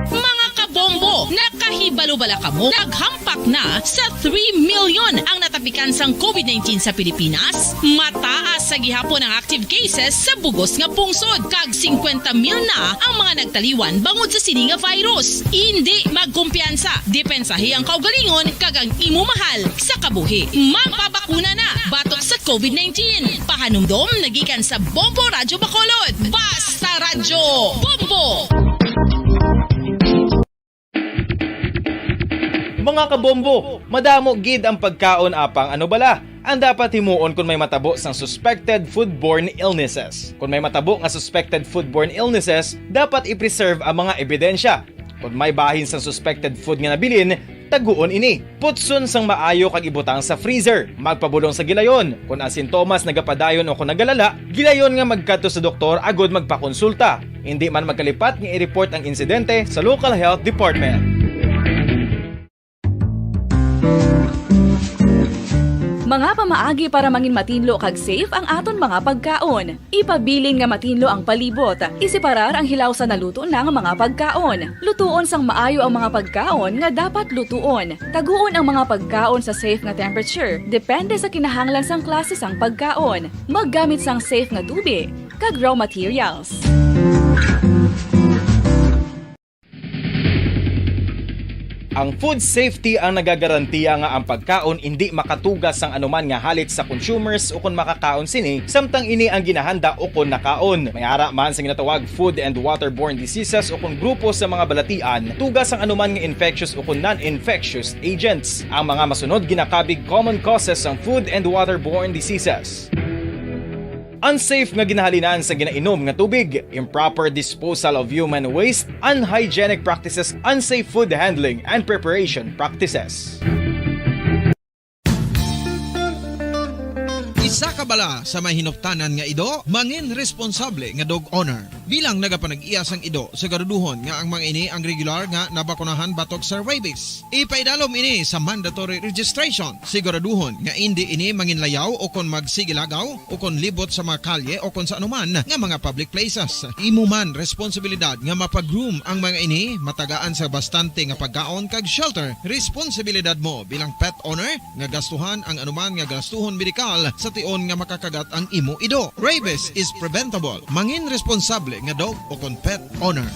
Mga kabombo, nakahibalo bala kamo? Naghampak na sa three million ang natapikan sang COVID nineteen sa Pilipinas. Mataas sa gihapon ang active cases sa bugos nga pungsod, kag singkwenta mil na ang mga nagtaliwan bangod sa sini nga virus. Indi magkumpiyansa, depensahi ang kaugalingon kag ang imo mahal sa kabuhi. Magpabakuna na batok sa COVID nineteen. Pahanumdom nagikan sa Bombo Radyo Bacolod. Basta Radyo Bombo! Mga kabombo, madamo gid ang pagkaon apang ano bala ang dapat himuon kon may matabo sang suspected foodborne illnesses. Kon may matabo nga suspected foodborne illnesses, dapat i-preserve ang mga ebidensya. Kon may bahin sang suspected food nga nabilin, taguon ini. Putson sang maayo kag ibutang sa freezer. Magpabulong sa gilayon. Kon ang sintomas nagapadayon o kon nagalala, gilayon nga magkadto sa doktor agud magpakonsulta. Indi man magkalipat nga i-report ang insidente sa local health department. Mga pamaagi para mangin matinlo kag safe ang aton mga pagkaon. Ipabilin nga matinlo ang palibot. Iseparar ang hilaw sa naluto na nga mga pagkaon. Lutuon sang maayo ang mga pagkaon nga dapat lutuon. Taguon ang mga pagkaon sa safe nga temperature, depende sa kinahanglan sang klase sang pagkaon. Maggamit sang safe nga tubi kag raw materials. Ang food safety ang nagagarantiya nga ang pagkaon indi makatuga sang anuman nga halit sa consumers ukon makakaon sini, samtang ini ang ginahanda ukon nakaon. May ara man sa ginatawag food and waterborne diseases ukon grupo sa mga balatian, tuga sang anuman nga infectious ukon non-infectious agents. Ang mga masunod ginakabig common causes sang food and waterborne diseases. Unsafe nga ginahalinan sa ginainom nga tubig, improper disposal of human waste, unhygienic practices, unsafe food handling and preparation practices. Sa kabala sa may hinuptanan nga ido, mangin responsable nga dog owner. Bilang nagapanag-iya sang ido, siguraduhon nga ang mga ini ang regular nga nabakunahan batok sa rabies. Ipaidalom ini sa mandatory registration. Siguraduhon nga indi ini manginlayaw o kon magsigilagaw o kon libot sa mga kalye o kon sa anuman nga mga public places. Imo man responsibilidad nga mapag-groom ang mga ini, matagaan sa bastante nga pagkaon kag shelter. Responsibilidad mo bilang pet owner nga gastuhan ang anuman nga gastuhon medikal sa tion nga makakagat ang imo ido. Rabies is preventable. Mangin responsable nga dog o kon pet owner.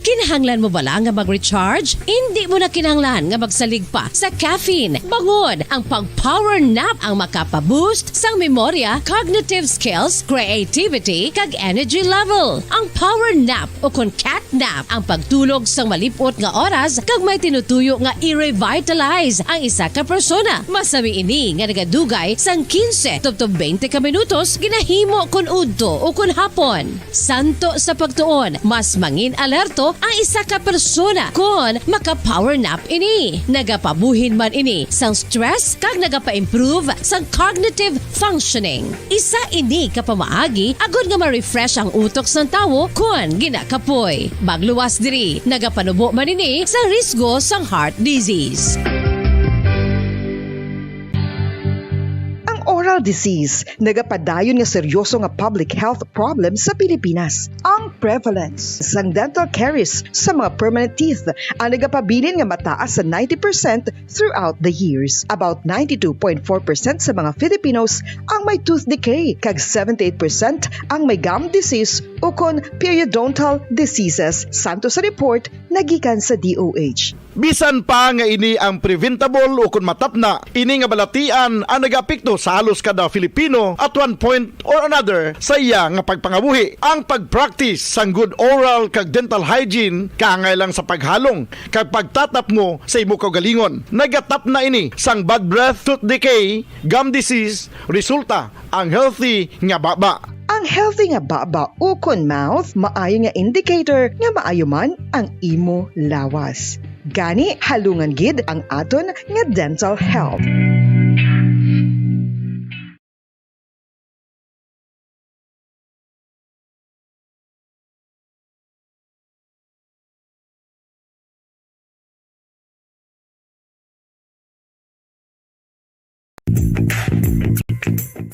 Kinahanglan mo bala nga mag-recharge? Indi mo na kinahanglan nga magsalig pa sa caffeine. Bangod ang pag-power nap ang makapa-boost sang memorya, cognitive skills, creativity, kag energy level. Ang power nap o kon cat nap ang pagtulog sang malip-ot nga oras kag may tinutuyo nga i-revitalize ang isa ka persona. Masami ini nga nagadugay sang quince tubtob twenty ka minutos, ginahimo kon udto o kon hapon. Santo sa pagtuon, mas mangin alerto ang isa ka persona kon maka-power nap ini. Nagapabuhin man ini sang stress kag nagapa-improve sang cognitive functioning. Isa ini ka pamaagi agod nga ma-refresh ang utok sang tawo kon ginakapoy. Magluwas diri, nagapanubo man ini sa risgo sang heart disease. Ang oral disease nagapadayon nga seryoso nga public health problem sa Pilipinas. Ang prevalence sang dental caries sa mga permanent teeth ang nagapabilin nga mataas sa ninety percent throughout the years. About ninety-two point four percent sa mga Filipinos ang may tooth decay, kag seventy-eight percent ang may gum disease ukon periodontal diseases, santo sa report nga gikan sa D O H. Bisan pa nga ini ang preventable ukon matapna, ini nga balatian ang nagaapekto sa halos kada Filipino at one point or another sa iya nga pagpangabuhi. Ang pag-practice sang good oral kag dental hygiene kaangay lang sa paghalong kag pagtatapngo sa imo kaugalingon. Nagatapna ini sang bad breath, tooth decay, gum disease, resulta ang healthy nga baba. Ang healthy nga baba ukon mouth maayo nga indicator nga maayo man ang imo lawas. Gani, halungan gid ang aton nga dental health.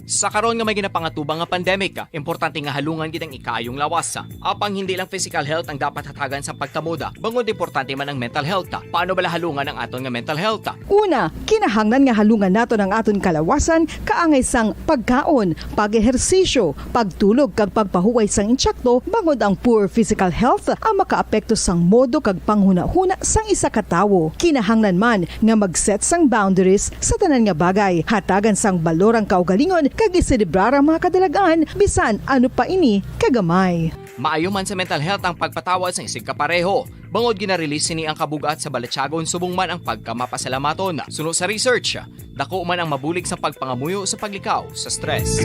Sa karon nga may ginapangatubang nga pandemic, importante nga halungan gid ang ikaayong lawas. Apang hindi lang physical health ang dapat hatagan sa pagkamoda, bangod importante man ang mental health. Paano bala halungan ang aton nga mental health? Una, kinahanglan nga halungan naton ang aton kalawasan kaangay sang pagkaon, pag-ehersisyo, pagtulog kag pagpahuway sang insakto, bangod ang poor physical health ang makaapekto sang modo kag panghunahuna sang isa ka tawo. Kinahanglan man nga mag-set sang boundaries sa tanan nga bagay, hatagan sang balor ang kaugalingon kag iselebrar ang mga kadalag-an bisan ano pa ini kagamay. Maayo man sa mental health ang pagpatawad sang isigkapareho. Bangod gina-release sini ang kabug-at sa balatyagon subong man ang pagkamapasalamaton. Suno sa research, dako man ang mabulig sa pagpangamuyo sa paglikaw sa stress.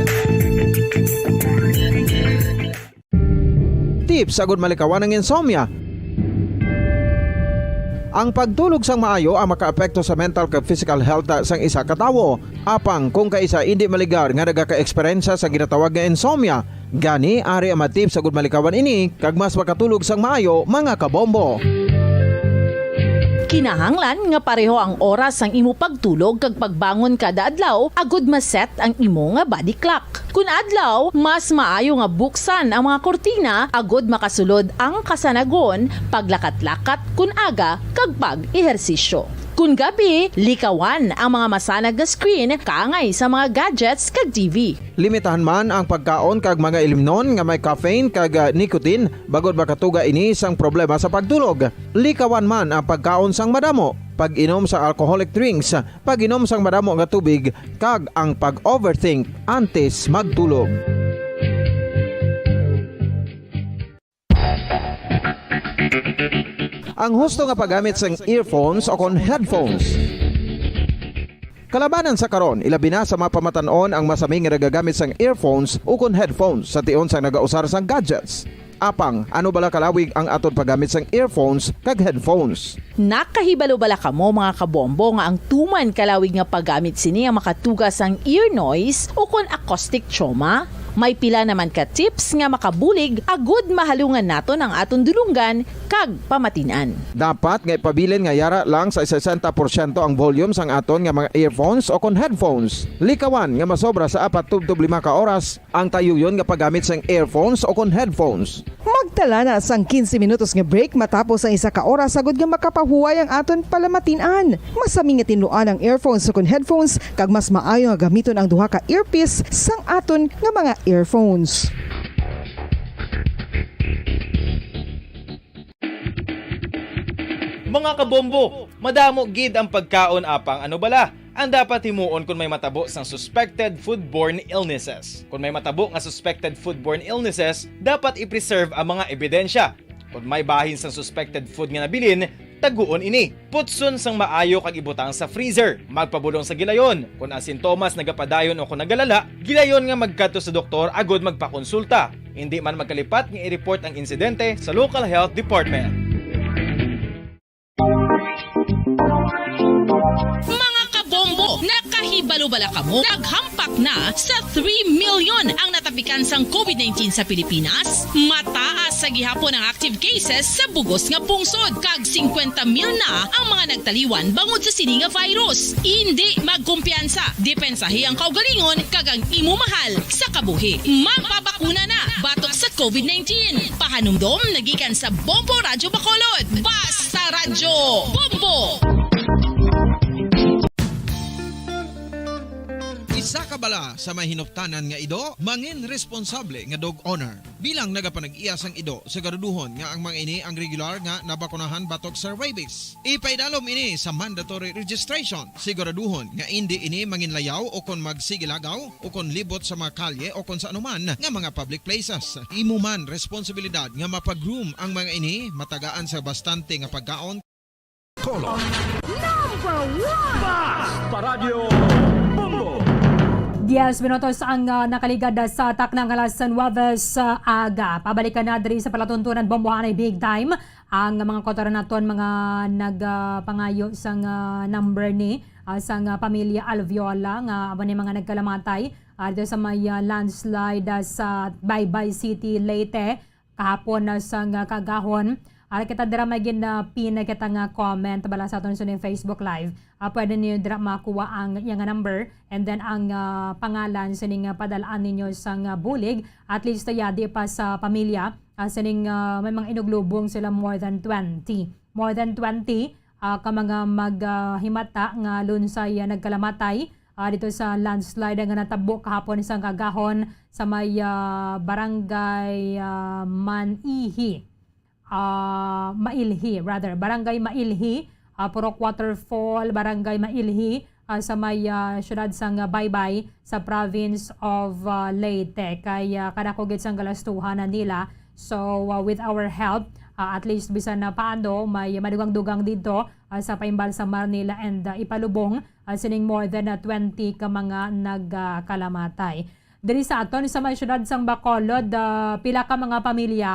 Tips agud malikawan ang insomnia. Ang pagtulog sang maayo ang makaapekto sa mental kag physical health sang isa ka tawo. Apang kung kaisa indi maligar nga nagaka-eksperyensya sa ginatawag nga insomnia, gani ari ang mga tips agud malikawan ini kag mas makatulog sang maayo, mga kabombo. Kinahanglan nga pareho ang oras sang imo pagtulog kag pagbangon kada adlaw agud ma-set ang imo nga body clock. Kun adlaw, mas maayo nga buksan ang mga kurtina agud makasulod ang kasanagon, paglakat-lakat kun aga, kag pag-ehersisyo. Kun gabi, likawan ang mga masanag nga screen kaangay sa mga gadgets kag T V. Limitahan man ang pagkaon kag mga ilimnon nga may caffeine kag, ah, nicotine, bangod makatuga ini sang problema sa pagtulog. Likawan man ang pagkaon sang madamo, pag-inom sa alcoholic drinks, pag-inom sang madamo nga tubig, kag ang pag-overthink antes magtulog. Ang husto nga paggamit sang earphones o kon headphones. Kalabanan sa karon, ilabi na sa mga pamatan-on ang masami nga nagagamit sang earphones o kon headphones sa tion sang nagausar sang gadgets. Apang, ano bala kalawig ang aton paggamit sang earphones kag headphones? Nakahibalo bala kamo, mga kabombo, nga ang tuman kalawig nga paggamit sini ang makatuga sang ear noise ukon acoustic trauma? May pila naman ka tips nga makabulig agud mahalungan naton ang aton dulonggan kag pamatin-an. Dapat nga ipabilin nga yara lang sa sesenta porsyento ang volume sang aton nga mga earphones o kon headphones. Likawan nga masobra sa apat tubtob lima ka oras ang tayuyon nga paggamit sang earphones o kon headphones. Magtala na sang quince minutos nga break matapos ang isa ka oras, agud nga makapahuway ang aton palamatin-an. Masami nga tinluan ang earphones o kon headphones, kag mas maayo nga gamiton ang duha ka earpiece sang aton nga mga earphones. Mga kabombo, madamo gid ang pagkaon, apang ano bala ang dapat himuon kon may matabo sang suspected foodborne illnesses? Kon may matabo nga suspected foodborne illnesses, dapat i-preserve ang mga ebidensya. Kon may bahin sang suspected food nga nabilin, taguon ini. Putson sang maayo kag ibutang sa freezer. Magpabulong sa gilayon. Kon ang sintomas nagapadayon o kon nagalala, gilayon nga magkadto sa doktor agud magpakonsulta. Indi man magkalipat nga i-report ang insidente sa local health department. Mga kabombo, nakahibalo bala kamo? Naghampak na sa three million ang natapikan sang covid nineteen sa Pilipinas. Mataas sa gihapon ang active cases sa bugos nga pungsod, kag singkwenta mil na ang mga nagtaliwan bangod sa sini nga virus. Indi magkumpiyansa, depensahi ang kaugalingon kag ang imo mahal sa kabuhi. Magpabakuna na batok sa covid nineteen. Pahanumdom nagikan sa Bombo Radyo Bacolod. Basta Radyo Bombo! Isa ka bala sa may hinuptanan nga ido, mangin responsable nga dog owner. Bilang nagapanag-iya sang ido, siguraduhon nga ang mga ini ang regular nga nabakunahan batok sa rabies. Ipaidalom ini sa mandatory registration. Siguraduhon nga indi ini manginlayaw o kon magsigilagaw o kon libot sa mga kalye o kon sa anuman nga mga public places. Imo man responsibilidad nga mapa-groom ang mga ini, matagaan sa bastante nga pagkaon. Color. Number one! Basta Radyo Bombo! Diyes minutos ang, ah, nakaligad sa takna nga alas nuwebe sa aga. Pabalikan na diri sa palatuntunan, Bombo, anay big time. Ang mga kautoran naton, mga nag, ah, pangayo sang, ah, number ni, ah, sang, ah, pamilya Alviola nga amo ni mga nagkalamatay, ah, dito sa may, ah, landslide, ah, sa Baybay City, Leyte. Kahapon na sang, ah, kaagahon. Ara kita dira may gin, ah, pin na kita nga comment bala sa aton sa Facebook Live. Ah, pwede niyo dira makuha ang iya nga number and then ang, ah, pangalan sining, ah, padalaan ninyo sang, ah, bulig. At least, ah, yadi pa sa pamilya, ah, sining, ah, may mga inuglubong sila, more than twenty. More than twenty, ah, ka mga mag, ah, himata nga lunsay, ah, nagkalamatay, ah, dito sa landslide nga natabo kahapon sang kaagahon sa may, ah, barangay, ah, Manihi. Ah, Mailhi, rather, Barangay Mailhi, ah, Purok Waterfall, Barangay Mailhi, ah, sa may, ah, siyudad sang Baybay sa province of, ah, Leyte. Kay, ah, kadako gid sang galastuhan na nila. So, ah, with our help, ah, at least bisan na paano, may madugang-dugang dito, ah, sa paimbalsamar nila and, ah, ipalubong, ah, sining more than, ah, twenty ka mga nagkalamatay. Diri sa aton sa may siyudad sang Bacolod, ah, pila ka mga pamilya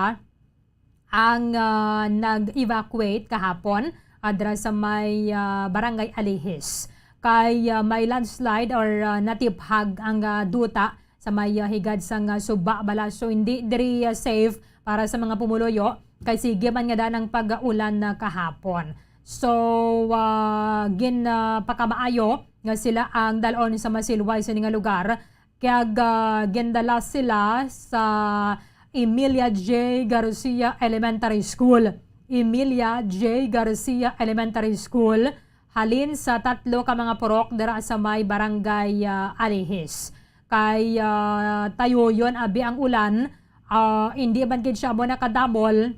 ang, ah, nag-evacuate kahapon, ah, dira sa may, ah, Barangay Alihis. Kay, ah, may landslide or, ah, natiphag ang, ah, duta sa may, ah, higad sang, ah, suba bala. So, hindi diri, ah, safe para sa mga pumuluyo kay sige man nga daan ang pag-ulan na kahapon. So, ah, gin, ah, pakamaayo nga sila ang dalon sa masilway sini nga lugar. Kag, ah, gindala sila sa Emilia J. Garcia Elementary School. Emilia J. Garcia Elementary School, halin sa tatlo ka mga purok dira sa may barangay, ah, Alihis. Kay, ah, tayuyon abi ang ulan, ah, hindi man gid siya amo nakadamol.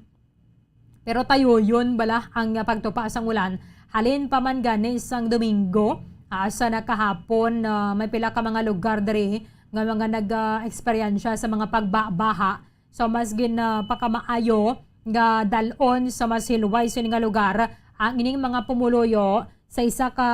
Pero tayuyon bala ang pagtupa sang ulan. Halin pa man gani sang Domingo, ah, sa nakahapon, ah, may pila ka mga lugar diri nga mga nag-eksperyensya sa mga pagbabaha. So, mas gin, ah, pakamaayo nga dalon sa mas hilway sini nga lugar ang ining mga pumuluyo sa isa ka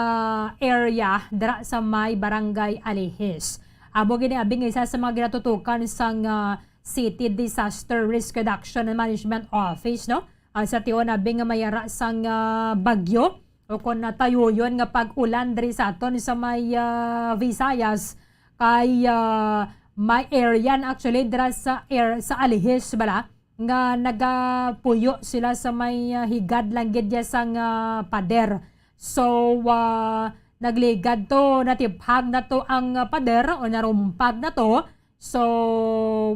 area dira sa may Barangay Alihis. Amo gini abi nga isa sa mga ginatutukan sang, ah, City Disaster Risk Reduction and Management Office, no? Ah, sa tion abi nga may ara sang, ah, bagyo o kon natayuyon nga pag-ulan diri sa aton sa may, ah, Visayas, kay, ah, may area na actually dira sa air, sa Alihis bala, nga nagapuyo sila sa may, ah, higad lang gid ya sang, ah, pader. So, ah, nagligad to, natiphag na to ang, ah, pader o narumpag na to. So,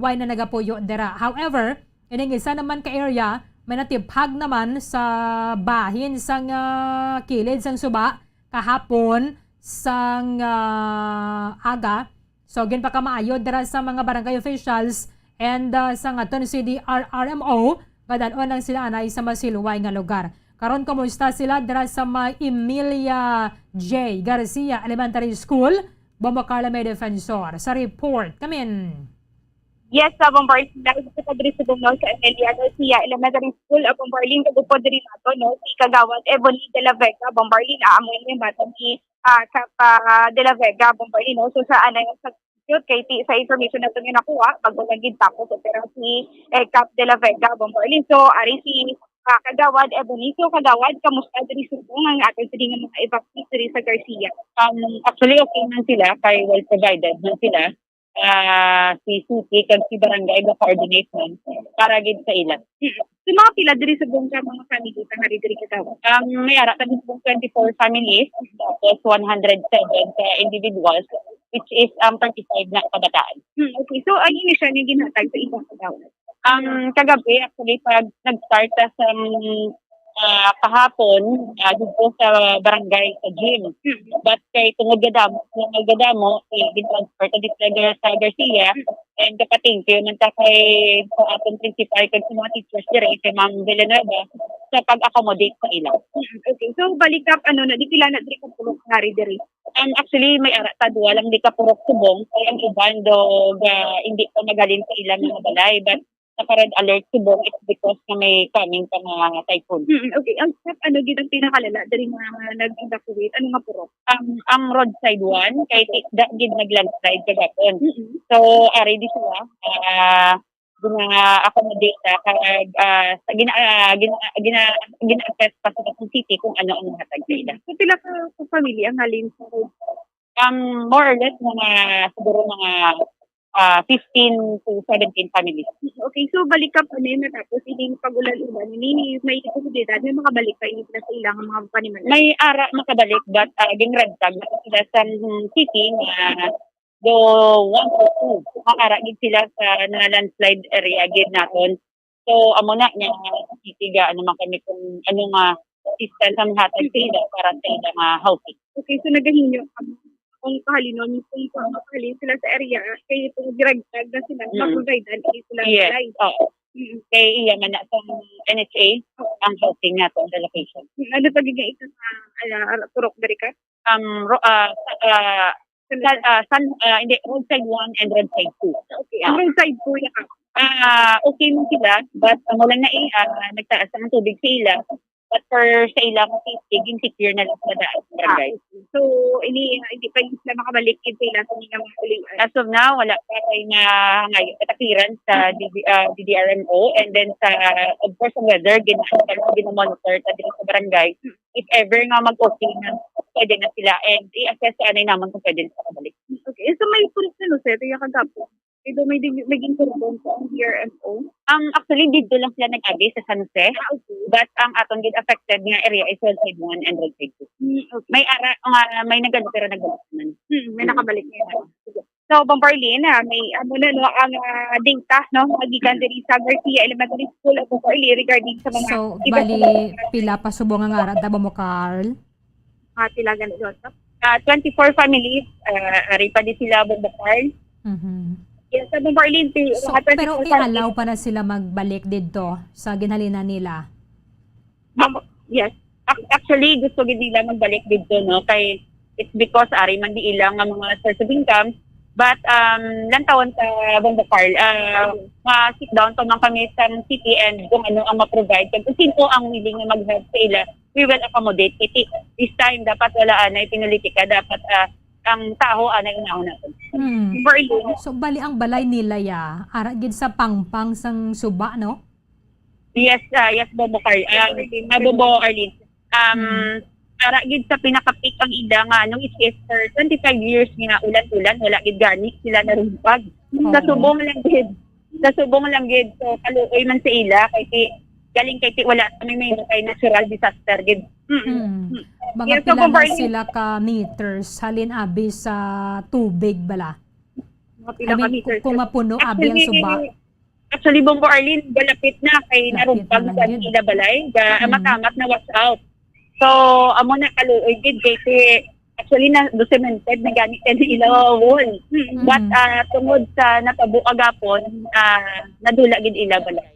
why na nagapuyo dira? However, ining isa naman ka area, may natiphag naman sa bahin sang, ah, kilid sang suba kahapon sang, ah, aga. So, ginpakamaayo dira sa mga barangay officials and, ah, sa aton C D R R M O, gadalon lang sila anay sa masilway nga lugar. Karon, kumusta sila dira sa may Emilia J. Garcia Elementary School? Bombo Carla may defensor. Sa report, kamin. Yes, sa Bombarlin, dahil sa Padre Subong, no, sa Emilia Garcia Elementary School, ah, Bombarlin, kagupod diri nato, no, si Kagawad Ebony de la Vega, Bombarlin, ah, amo ni bata ni, ah, Kap, ah, de la Vega, Bombarlin, no. So, sa anay sa cute, kay ti-, sa information nato nga nakuha, bago lang gid tapos opera si, eh, Kap de la Vega, Bombarlin. So, ari si, ah, Kagawad Ebony. So, Kagawad, kamusta diri subong ang aton sa mga evacuees diri sa Garcia? Um, actually, okay man sila, kay well provided man sila. Ah, si city kag si barangay ga-coordinate man para gid sa ila. Mm. So, mga pila diri subong ka mga family ta nga diri, Kagawad? Um, may ara kami subong twenty-four families, tapos one hundred seven ka individuals, which is, um, thirty-five na kabataan. Hmm, okay. So, ang initial nga ginhatag sa ilang, Kagawad? Um, kagabi, actually, pag nag-start sa, um, ah, kahapon, ah, dito sa barangay, sa gym. Mm. But kay tungod gadamo, tungod gadamo, eh, gin-transfer ta dito sa Gar-, sa Garcia. Mm. And nakatingkyo man ta kay sa atong principal kag sa mga teachers diri, kay Ma'am Villanueva, sa pag-accommodate sa ila. Mm, okay. So, balik up, ano na, di pila na diri ka pulong nga ari diri? Um, actually, may ara ta, duha lang di ka purok subong, kay ang iban do ga, hindi pa magalin sa ilang mga balay, but naka-red alert subong, it's because nga may coming pa nga typhoon. Mm, okay. Ang, ano gid ang pinakalala diri nga nag-evacuate? Ano nga purok? Ang, ang roadside one, kay ti-, da gid nag-landslide kagapon. Mm-mm. So, ari di sila, ah, gina-accommodate na kag, ah, sa gina-, ah, gina-, gina-, gina-assess pa sa city kung ano ang mahatag sa ila. So, pila ka, ka pamilya ang halin sa road? Um, more or less, mga, siguro mga, ah, fifteen to seventeen families. Okay, so balik ka pa rin natapos ining pag-ulan-ulan, ini may posibilidad na makabalik pa ini sila sa ilang mga panimalay? May ara makabalik, but, ah, ginragtag na sila sa, mm, city nga do one or two. Makara gid sila sa na landslide area gid naton. So, amo na nga, titiga, ano man kami kung ano nga assistance ang hatag sa ila para sa ila nga housing. Okay, so nagahinyo kamo kung pahalinon, kung pa-, mapahalin sila sa area, kay itong giragtag na sila, mm, ma-provide-an, eh, sila. Yes, balay. Oo. Mm. Kay iya man na sa N H A, oo, ang housing nato, ang relocation. Mm, ano pa gid nga isa sa, ala, ala, purok diri ka? Um, ro-, ah, sa, ah, San, ah, San, ah, hindi, roadside one and roadside two. Okay, ang, ah, roadside two, ya. Ah, okay man sila, but ang wala na, eh, ah, nagtaas ang tubig sa ila. But for sa ila, mas safety, ginsecure na lang sa daan, barangay. Ah, okay. So, ini, ah, hindi pa sila makabalik gid sa ila sa mga, mga ulian? As of now, wala pa kay nga ngayon katakiran sa, mm, D D, ah, D D R M O, and then sa, of course, ang weather, gina-, gina-monitor ta dito sa barangay. Mm. If ever nga mag-okay na, pwede na sila. And i-assess sa anay naman kung pwede na sila balik. Okay. So, may purok na, no, sir? Kaya kagapon, may do-, may di-, may ginkordon sa ang D R M O? Um, actually, dito lang sila nag-agi sa San Jose. Ah, okay. But ang aton gid affected nga area is Roadside one and Roadside two. Mm, okay. May ara, nga, may nagano, pero nagbalik naman. Mm, may nakabalik na yun. Sige. So, Bombarlin, ah, may, amo na, no, ang, ah, data, no, magikan diri sa Garcia Elementary School of Bombarlin regarding sa mga... So, iba sa bali, mga pila pa subong ang ara, Bombo Carl? Ah, pila gani, Joseph? Ah, twenty-four families, ah, ari pa di sila, Bombo Carl. Mhm. Yes, sa Bombarlin, pi-, so, mga pero twenty-four families. I-allow pa na sila magbalik didto sa ginhalinan nila? Ma'am, yes. Ac-, actually, gusto gid nila magbalik didto, no? Kay it's because ari man di ila nga mga source of income. But, um, lantawon sa Bombo Carl, ah, ma-sit down pa man kami sa city and kung ano ang ma-provide. Kag kung sino ang willing nga mag-help sa ila, we will accommodate. Kay ti-, this time, dapat wala anay pinulitika. Dapat, ah, ang taho, anay unahon naton. Mm. Berlin. So, bali ang balay nila ya, ara gid sa pangpang sang suba, no? Yes, ah, yes, Bombo Car-, ah, ah, Bombo Arlene. Um, Mm. Ara gid sa pinaka-peak ang ila nga, ano, is, is for twenty-five years nga ulan-ulan, wala gid gani sila narumpag. Oo. Sa subong lang gid. Sa subong lang gid. So, kaluoy man sa ila, kay ti, galing kay ti, wala kami may kay natural disaster gid. Mm. Mm. Mga Yes, so, pila na compare sila ka meters halin abi sa tubig bala? Mga pila I mean, ka meters. Kung mapuno abi ang Actually, suba. Actually, Bombo Arlene, galapit na kay Lapit narumpag na lang sa gid. Ila balay. Ga-, Mm. amat-amat na wash out. So, amo na kaluoy gid kay si, actually, na documented na gani kay ila wall. Mm. But, Mm. ah, tungod sa natabo kagapon, ah, nadula gid ila balay.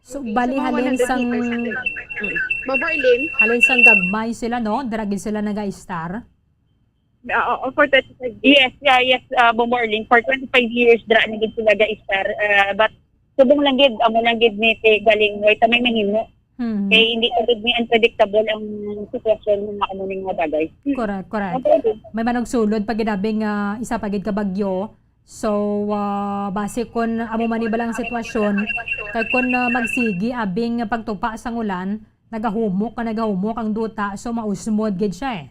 So, bali So, mga halin sang, one hundred meters na. Bombo Arlene? Halin sang gagmay sila, no? Dira gid sila nag-a-estar? Ah, oo, for twenty-five years. Yes, yeah, yes, ah, Bombo Arlene, for twenty-five years, dira na gid sila ga-estar. Ah, but subong lang gid, amo lang gid ni ti galing, way ta may mahimo. Hmm. Kay hindi pa gid ni unpredictable ang sitwasyon nga amo ning mga bagay. Hmm. Correct, correct. Okay. May manugsulod pa gid abi nga isa pa gid ka bagyo. So, ah, base kon amo man ni bala ang sitwasyon, kay kon, ah, magsigi abing pagtupa sang ulan, nagahumok ka, nagahumok ang duta, so mausmod gid siya eh.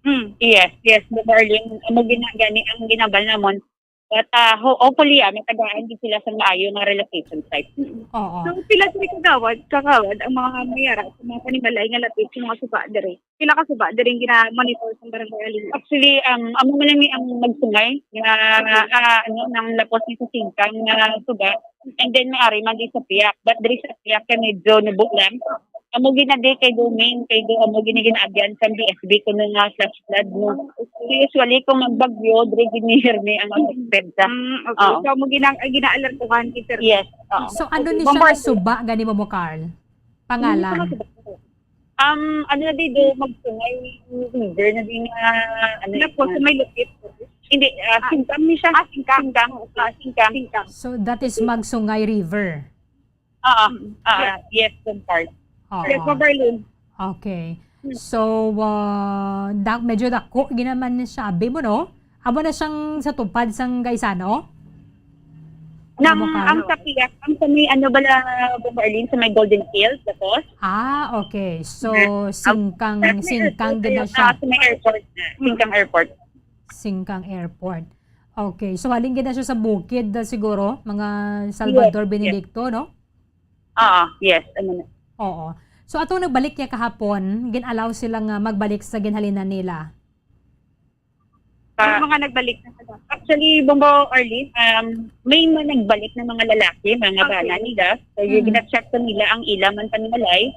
Hmm, yes, yes, Bombo Arlene, amo gina-, gani ang ginabal namon. But, ah, ho-, hopefully, ah, matagaan gid sila sa maayo nga relocation site. Oo. So, pila sila kagawad, kagawad ang mga may ara sa mga panimalay nga lapit sa mga suba diri? Pila ka suba diri ang gina-monitor sa barangay Alila? Actually, um, amo man lang ni ang magsungay nga, ah, ano, nang lapos ni sa singkang nga suba. And then may ari man di sa piyak. But diri sa piyak kay medyo nubo lang. Amo gina di kay do main, kay do amo gina ginaagyan sa D S B kuno nga flash flood mo. So, usually kung magbagyo, diri gid ni Herme ang affected sa. Mm, okay. Oo. So, amo gina-, ang gina-alertuhan kay sir. Yes. Oo. So, ano ni siya nga suba gani mo, Carl? Pangalan? Ano ni siya nga suba? Um, ano na di do, magsungay river na di nga, ano. Tapos, na may lupit. Hindi, ah, Ah, singkang ni siya. Ah, singkang. Singkang. Ah, singkang. Singkang. So, that is Magsungay River? Oo. Mm. Ah, yes, Kumpar. Oo. Yes, Maberlin. Okay. Mm. So, ah, da-, medyo dako ginaman ni siya. Abi mo, no? Amo na siyang sa tupad sang Gaisano? Nang, Amo ka, ang no? Sa Piak, ang sa may ano bala, Bombo Arlene, sa may Golden Field, tapos? Ah, okay. So, Mm. Singkang, Sa may Singkang airport, gid na ah, siya. Sa may airport na. Singkang Airport. Singkang Airport. Okay. So, halin gid na siya sa bukid, ah, siguro, mga Salvador Yes, yes. Benedicto, no? Oo, yes, ano na. Oo. So, atong nagbalik niya kahapon, gin-allow sila nga magbalik sa ginhalinan nila? Ang Ah, mga nagbalik na sila. Actually, Bombo Arlene, um, may mga nagbalik na mga lalaki, mga Okay. bana nila. So, yung Mm. gina-check ko nila ang ila man panimalay,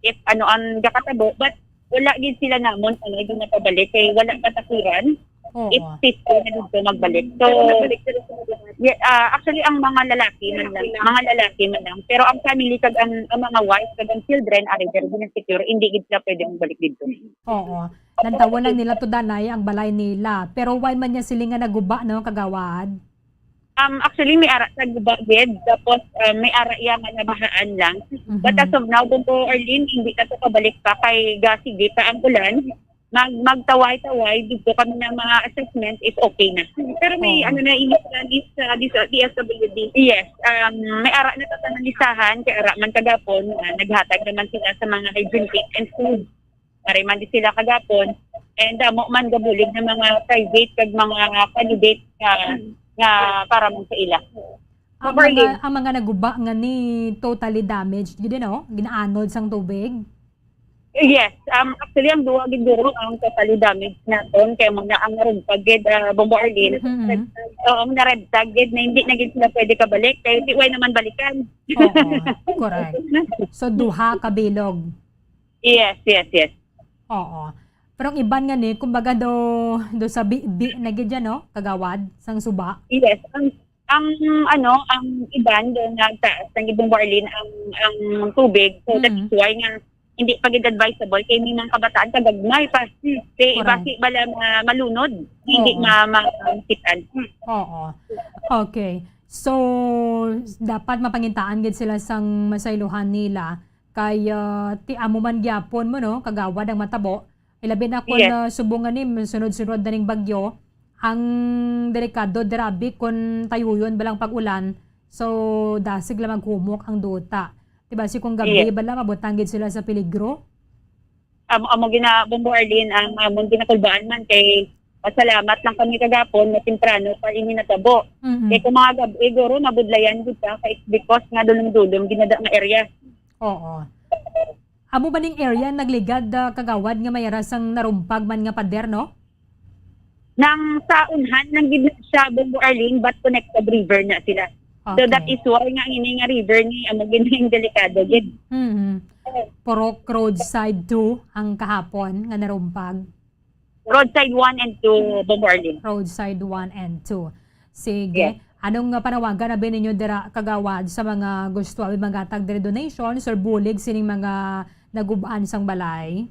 if ano ang gakatabo, but wala gid sila namon, ano, yung napabalik, kay wala patakuran. Oo. If safety na dito magbalik. So, Pero nagbalik sila sa mga yeah, ah, actually, ang mga lalaki man lang, Lalaki lang. mga lalaki man lang. Pero ang family kag ang, ang mga wife kag ang children, ari, pero gina-secure, hindi gid sila pwede magbalik dito. Oo. Lantawon lang nila to, danay, ang balay nila. Pero why man niya sila nga naguba, no, kagawad? Um, actually, may ara sa guba gid. Tapos, ah, may ara iya nga nabahaan lang. Mhm. But as of now, Bombo Arlene, hindi na to kabalik pa kay ga sige pa ang ulan. Mag-, magtaway-taway, dito kami ng mga assessment is okay na. Pero may Oo. ano na, inis na, is, ah, dis-, D S W D. Yes, um, may ara na tatanalisahan, kay ara man kagapon, ah, naghatag naman sila sa mga hygiene kit and food. Ari man di sila kagapon. And amo man gabulig ng mga private kag mga candidate nga, nga para man sa ila. Ang Maberlin. mga, ang mga naguba nga ni totally damaged gid, no? Ginaanod sang tubig? Yes. Um, actually, ang duwa gid duro ang totally damaged naton. Kaya mga ang narumpag gid, ah, Bombo Arlene. Mhm. Oo, ang narebtag gid na hindi na gid sila pwede kabalik. Kaya di, way naman balikan. Oo, correct. So, duha ka bilog. Yes, yes, yes. Oo. Pero ang iban nga ni, kumbaga do, do sa bi-, bi-, na gid yan, no? Kagawad, sang suba. Yes, ang, ang, ano, ang iban do nagtaas ng ibong Barlin ang, ang tubig. So, that's Mm. why nga hindi pa gid advisable kay may mga kabataan kagagmay pa. Hmm. Kay Correct. Basi bala ma-, malunod, hindi Oo. ma-, ma-, makitaan. Hmm. Oo. Okay. So, dapat mapangintaan gid sila sang masaylohan nila. Kay, ah, ti amo man gyapon mo, no, kagawad ang matabo, Ilabi na kon, Yes. ah, subong nga ni, sunod-sunod na ning bagyo, ang delikado, dira abi kon tayuyon ba lang pag-ulan, so dasig lang maghumok ang duta. Diba, si kung gabi Yes. bala, mabutang gid sila sa peligro? Amo, amo gina, Bombo Arlene, ang amon ginakulbaan man kay pasalamat lang kami kagapon na temprano pa ini natabo. Mm-mm. Kay kung mga gabi, guro, nabudlayan gid ta, kay it's because nga dulom-dulom, ginada nga area. Oo. Amo ba ning area nagligad, ah, kagawad, nga may ara sang narumpag man nga pader, no? Nang sa unhan lang gid siya, Bombo Arlene, but connected river na sila. So, that Okay. is why nga ini nga river ni amo gid ning delikado gid. Mhm. Purok Roadside two ang kahapon nga narumpag. Roadside one and two, Bombo Arlene. Roadside one and two. Sige. Yes. Anong, ah, panawagan abi ninyo dira, kagawad, sa mga gusto abi maghatag diri donations or bulig sining mga nagub-an sang balay?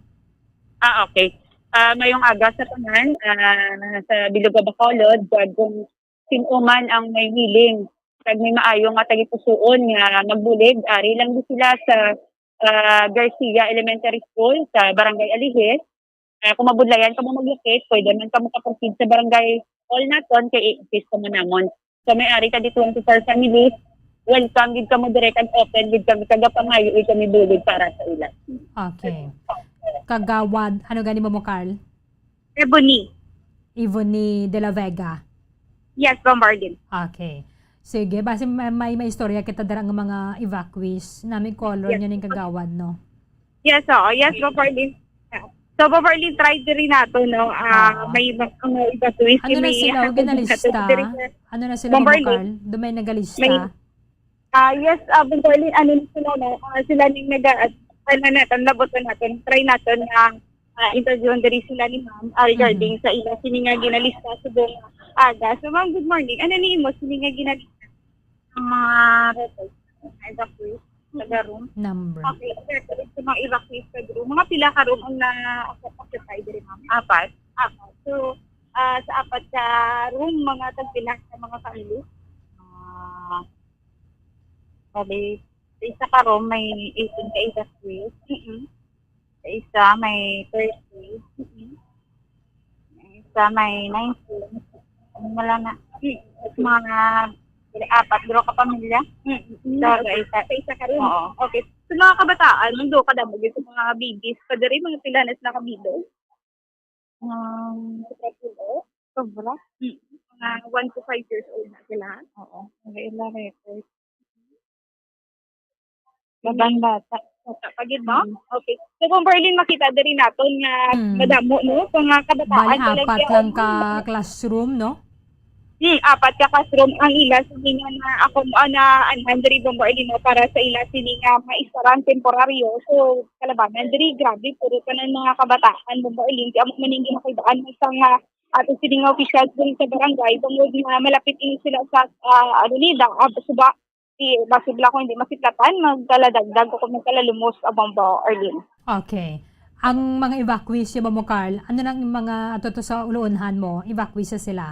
Ah, okay. Ah, mayong aga sa tanan, ah, sa Bilog nga Bacolod, kag kung sin-o man ang may willing, kag may maayo nga tagipusoon nga magbulig, ari lang di sila sa, ah, Garcia Elementary School sa Barangay Alihis. Ah, kung mabudlayan kamo maglakip, pwede man kamo ka-proceed sa barangay hall naton kay i-assist kamo namon. So, may ari ka di twenty-four families, welcome gid kamo dire kag open gid kami, kag gapangayo gid kami bulig para sa ila. Okay. Kagawad, ano gani mo mo, Carl? Ebony. Ebony de la Vega. Yes, Bombo Arlene. Okay. Sige, basi may, may, may istorya kita dira nga mga evacuees. Nami color Yes. niya ning kagawad, no? Yes, oo. Yes, Bombo Arlene. So, Bombo Arlene, try diri nato, no? Ah, Oo. May iba, ang mga evacuees Ano na may sila? Huwag handog na nato lista? diri sa Ano na sila, Bombo Ma'am Arlene. Carl? Doon may nagalista? May, ah, yes, ah, Bombo Arlene, ano na sila, no? Ah, sila ning naga-, ano natin, labot na natin. Try natin nga, ah, interview diri sila ni ma'am, ah, regarding Mm-hmm. sa ila sini nga ginalista subong aga. So, ma'am, good morning. Ano ni imo sini nga ginalista? Ang mga records, evacuees, taga room. Number. Okay, sir, so, sa mga evacuees sa room, mga pila ka room ang na-occupy diri, ma'am? Apat. Apat. So, ah, sa apat ka room, mga tagpila sa mga family? Ah, bali, sa isa ka room, may eighteen ka evacuees. Mm-mm. Sa isa may thirty. Mm. Sa isa may nineteen. Ano, wala na. Mm. Mga, dili, apat, duha ka pamilya. Mm. Sa, sa isa. Sa isa ka room. Oo. Okay. Sa mga kabataan, mundo ka damo gyud sa mga babies. Pa diri, mga pila na sila kabilog? Um, sobra po, eh. Sobra? Mm. Mga one to five years old na sila. Oo. Ang ila record. Babang bata. Bata pa gid, no? Mm. Okay. So, kung Berlin, makita diri naton nga Mm. madamo, no? Kung nga kabataan Bali, talaga apat lang ang ka classroom, no? Hmm, apat ka classroom ang ila sini nga na ako, ah, na anhan diri, Bombo Arlene, no, para sa ila sini nga maistaran temporaryo. So, kalabanan diri, grabe, puro tanan mga kabataan, Bombo Arlene, kaya mo man yung ginakuldaan mo sa nga ato sini nga opisyal diri sa barangay, bangod nga malapit ini sila sa, ah, ano ni, da, ah, suba, di, basig lang kung hindi masiklatan, magkaladagdag o kung magkalalumos, ah, Bombo Arlene. Okay. Ang mga evacuees, Bombo Carl, ano nang mga ato to sa uluonhan mo? Evacuees na sila?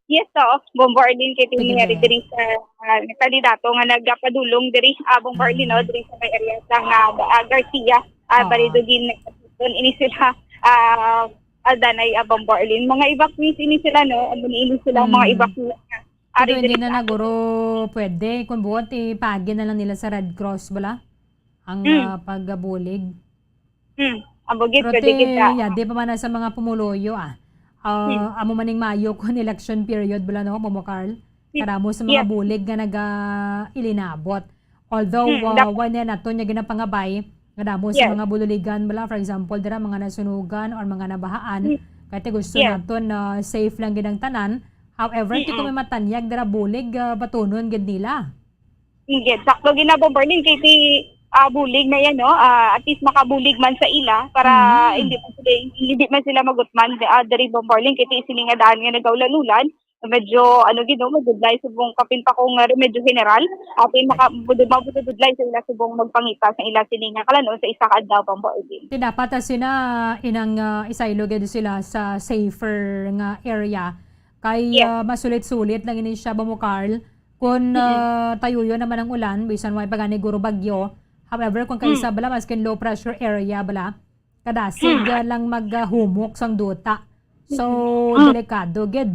Yes, oo. Bombo Arlene, kay Sige, tini nga Be. diri sa, ah, kandidato nga nagapadulong diri, ah, Bombo Arlene, no, Mm. diri sa may area sa nga, ah, Garcia, ah, Oo. Balido, gin-, ini sila, ah, Aldanay, ah, Bombo Arlene. Mga evacuees ini sila, no? Amo ni ini sila, mga Mm. evacuees nga Pero ari hindi diri na sa naguro pwede. Kung buot, ipagi na lang nila sa Red Cross, bala? Ang, Mm. ah, pagbulig. Hmm, amo gid, Pero pwede ti, gid na. Yadi pa man na sa mga pumuluyo, ah. Ah, Hmm. amo man ning Mayo kon election period, bala, no, Momo Carl? Hmm. Kadamo sa mga Yes. bulig nga naga-, ilinabot. Although, Hmm, ah, dap- wa niya naton niya ginapangabay, nga damo sa Yes. mga bululigan, bala, for example, dira, mga nasunugan or mga nabahaan. Hmm. Kaya ti gusto Yes. naton na safe lang gid ang tanan. However, ti kung Mm-mm. may matanyag dira bulig, ah, batunon gid nila. Sige, sakto gid na, Bombo Arlene, kay ti, ah, bulig na yan, no? Ah, at least makabulig man sa ila para Mm. hindi pa sila, hindi man sila magutman, ah, diri, Bombo Arlene, kay ti sini nga daan nga nagaulan-ulan, medyo, ano gid, no, mabudlay subong kapin pa kung, ah, remedyo general, at yung maka-, mabudlay sa ila subong magpangita sa ila sini nga kalanon sa isa ka adlaw, Bombo Arlene. Ti dapat, ah, sina inang, ah, isaylo gid sila sa safer nga area. Kay, Yes. ah, masulit-sulit lang ini siya, Bombo Carl. Kung, Mm-mm. ah, tayuyon naman ang ulan, bisan way pa gani guro bagyo. However, kung Mm. kaisa bala, maskin low pressure area bala, kadasig, ah, lang maghumok sang duta. So, Mm. delikado gid.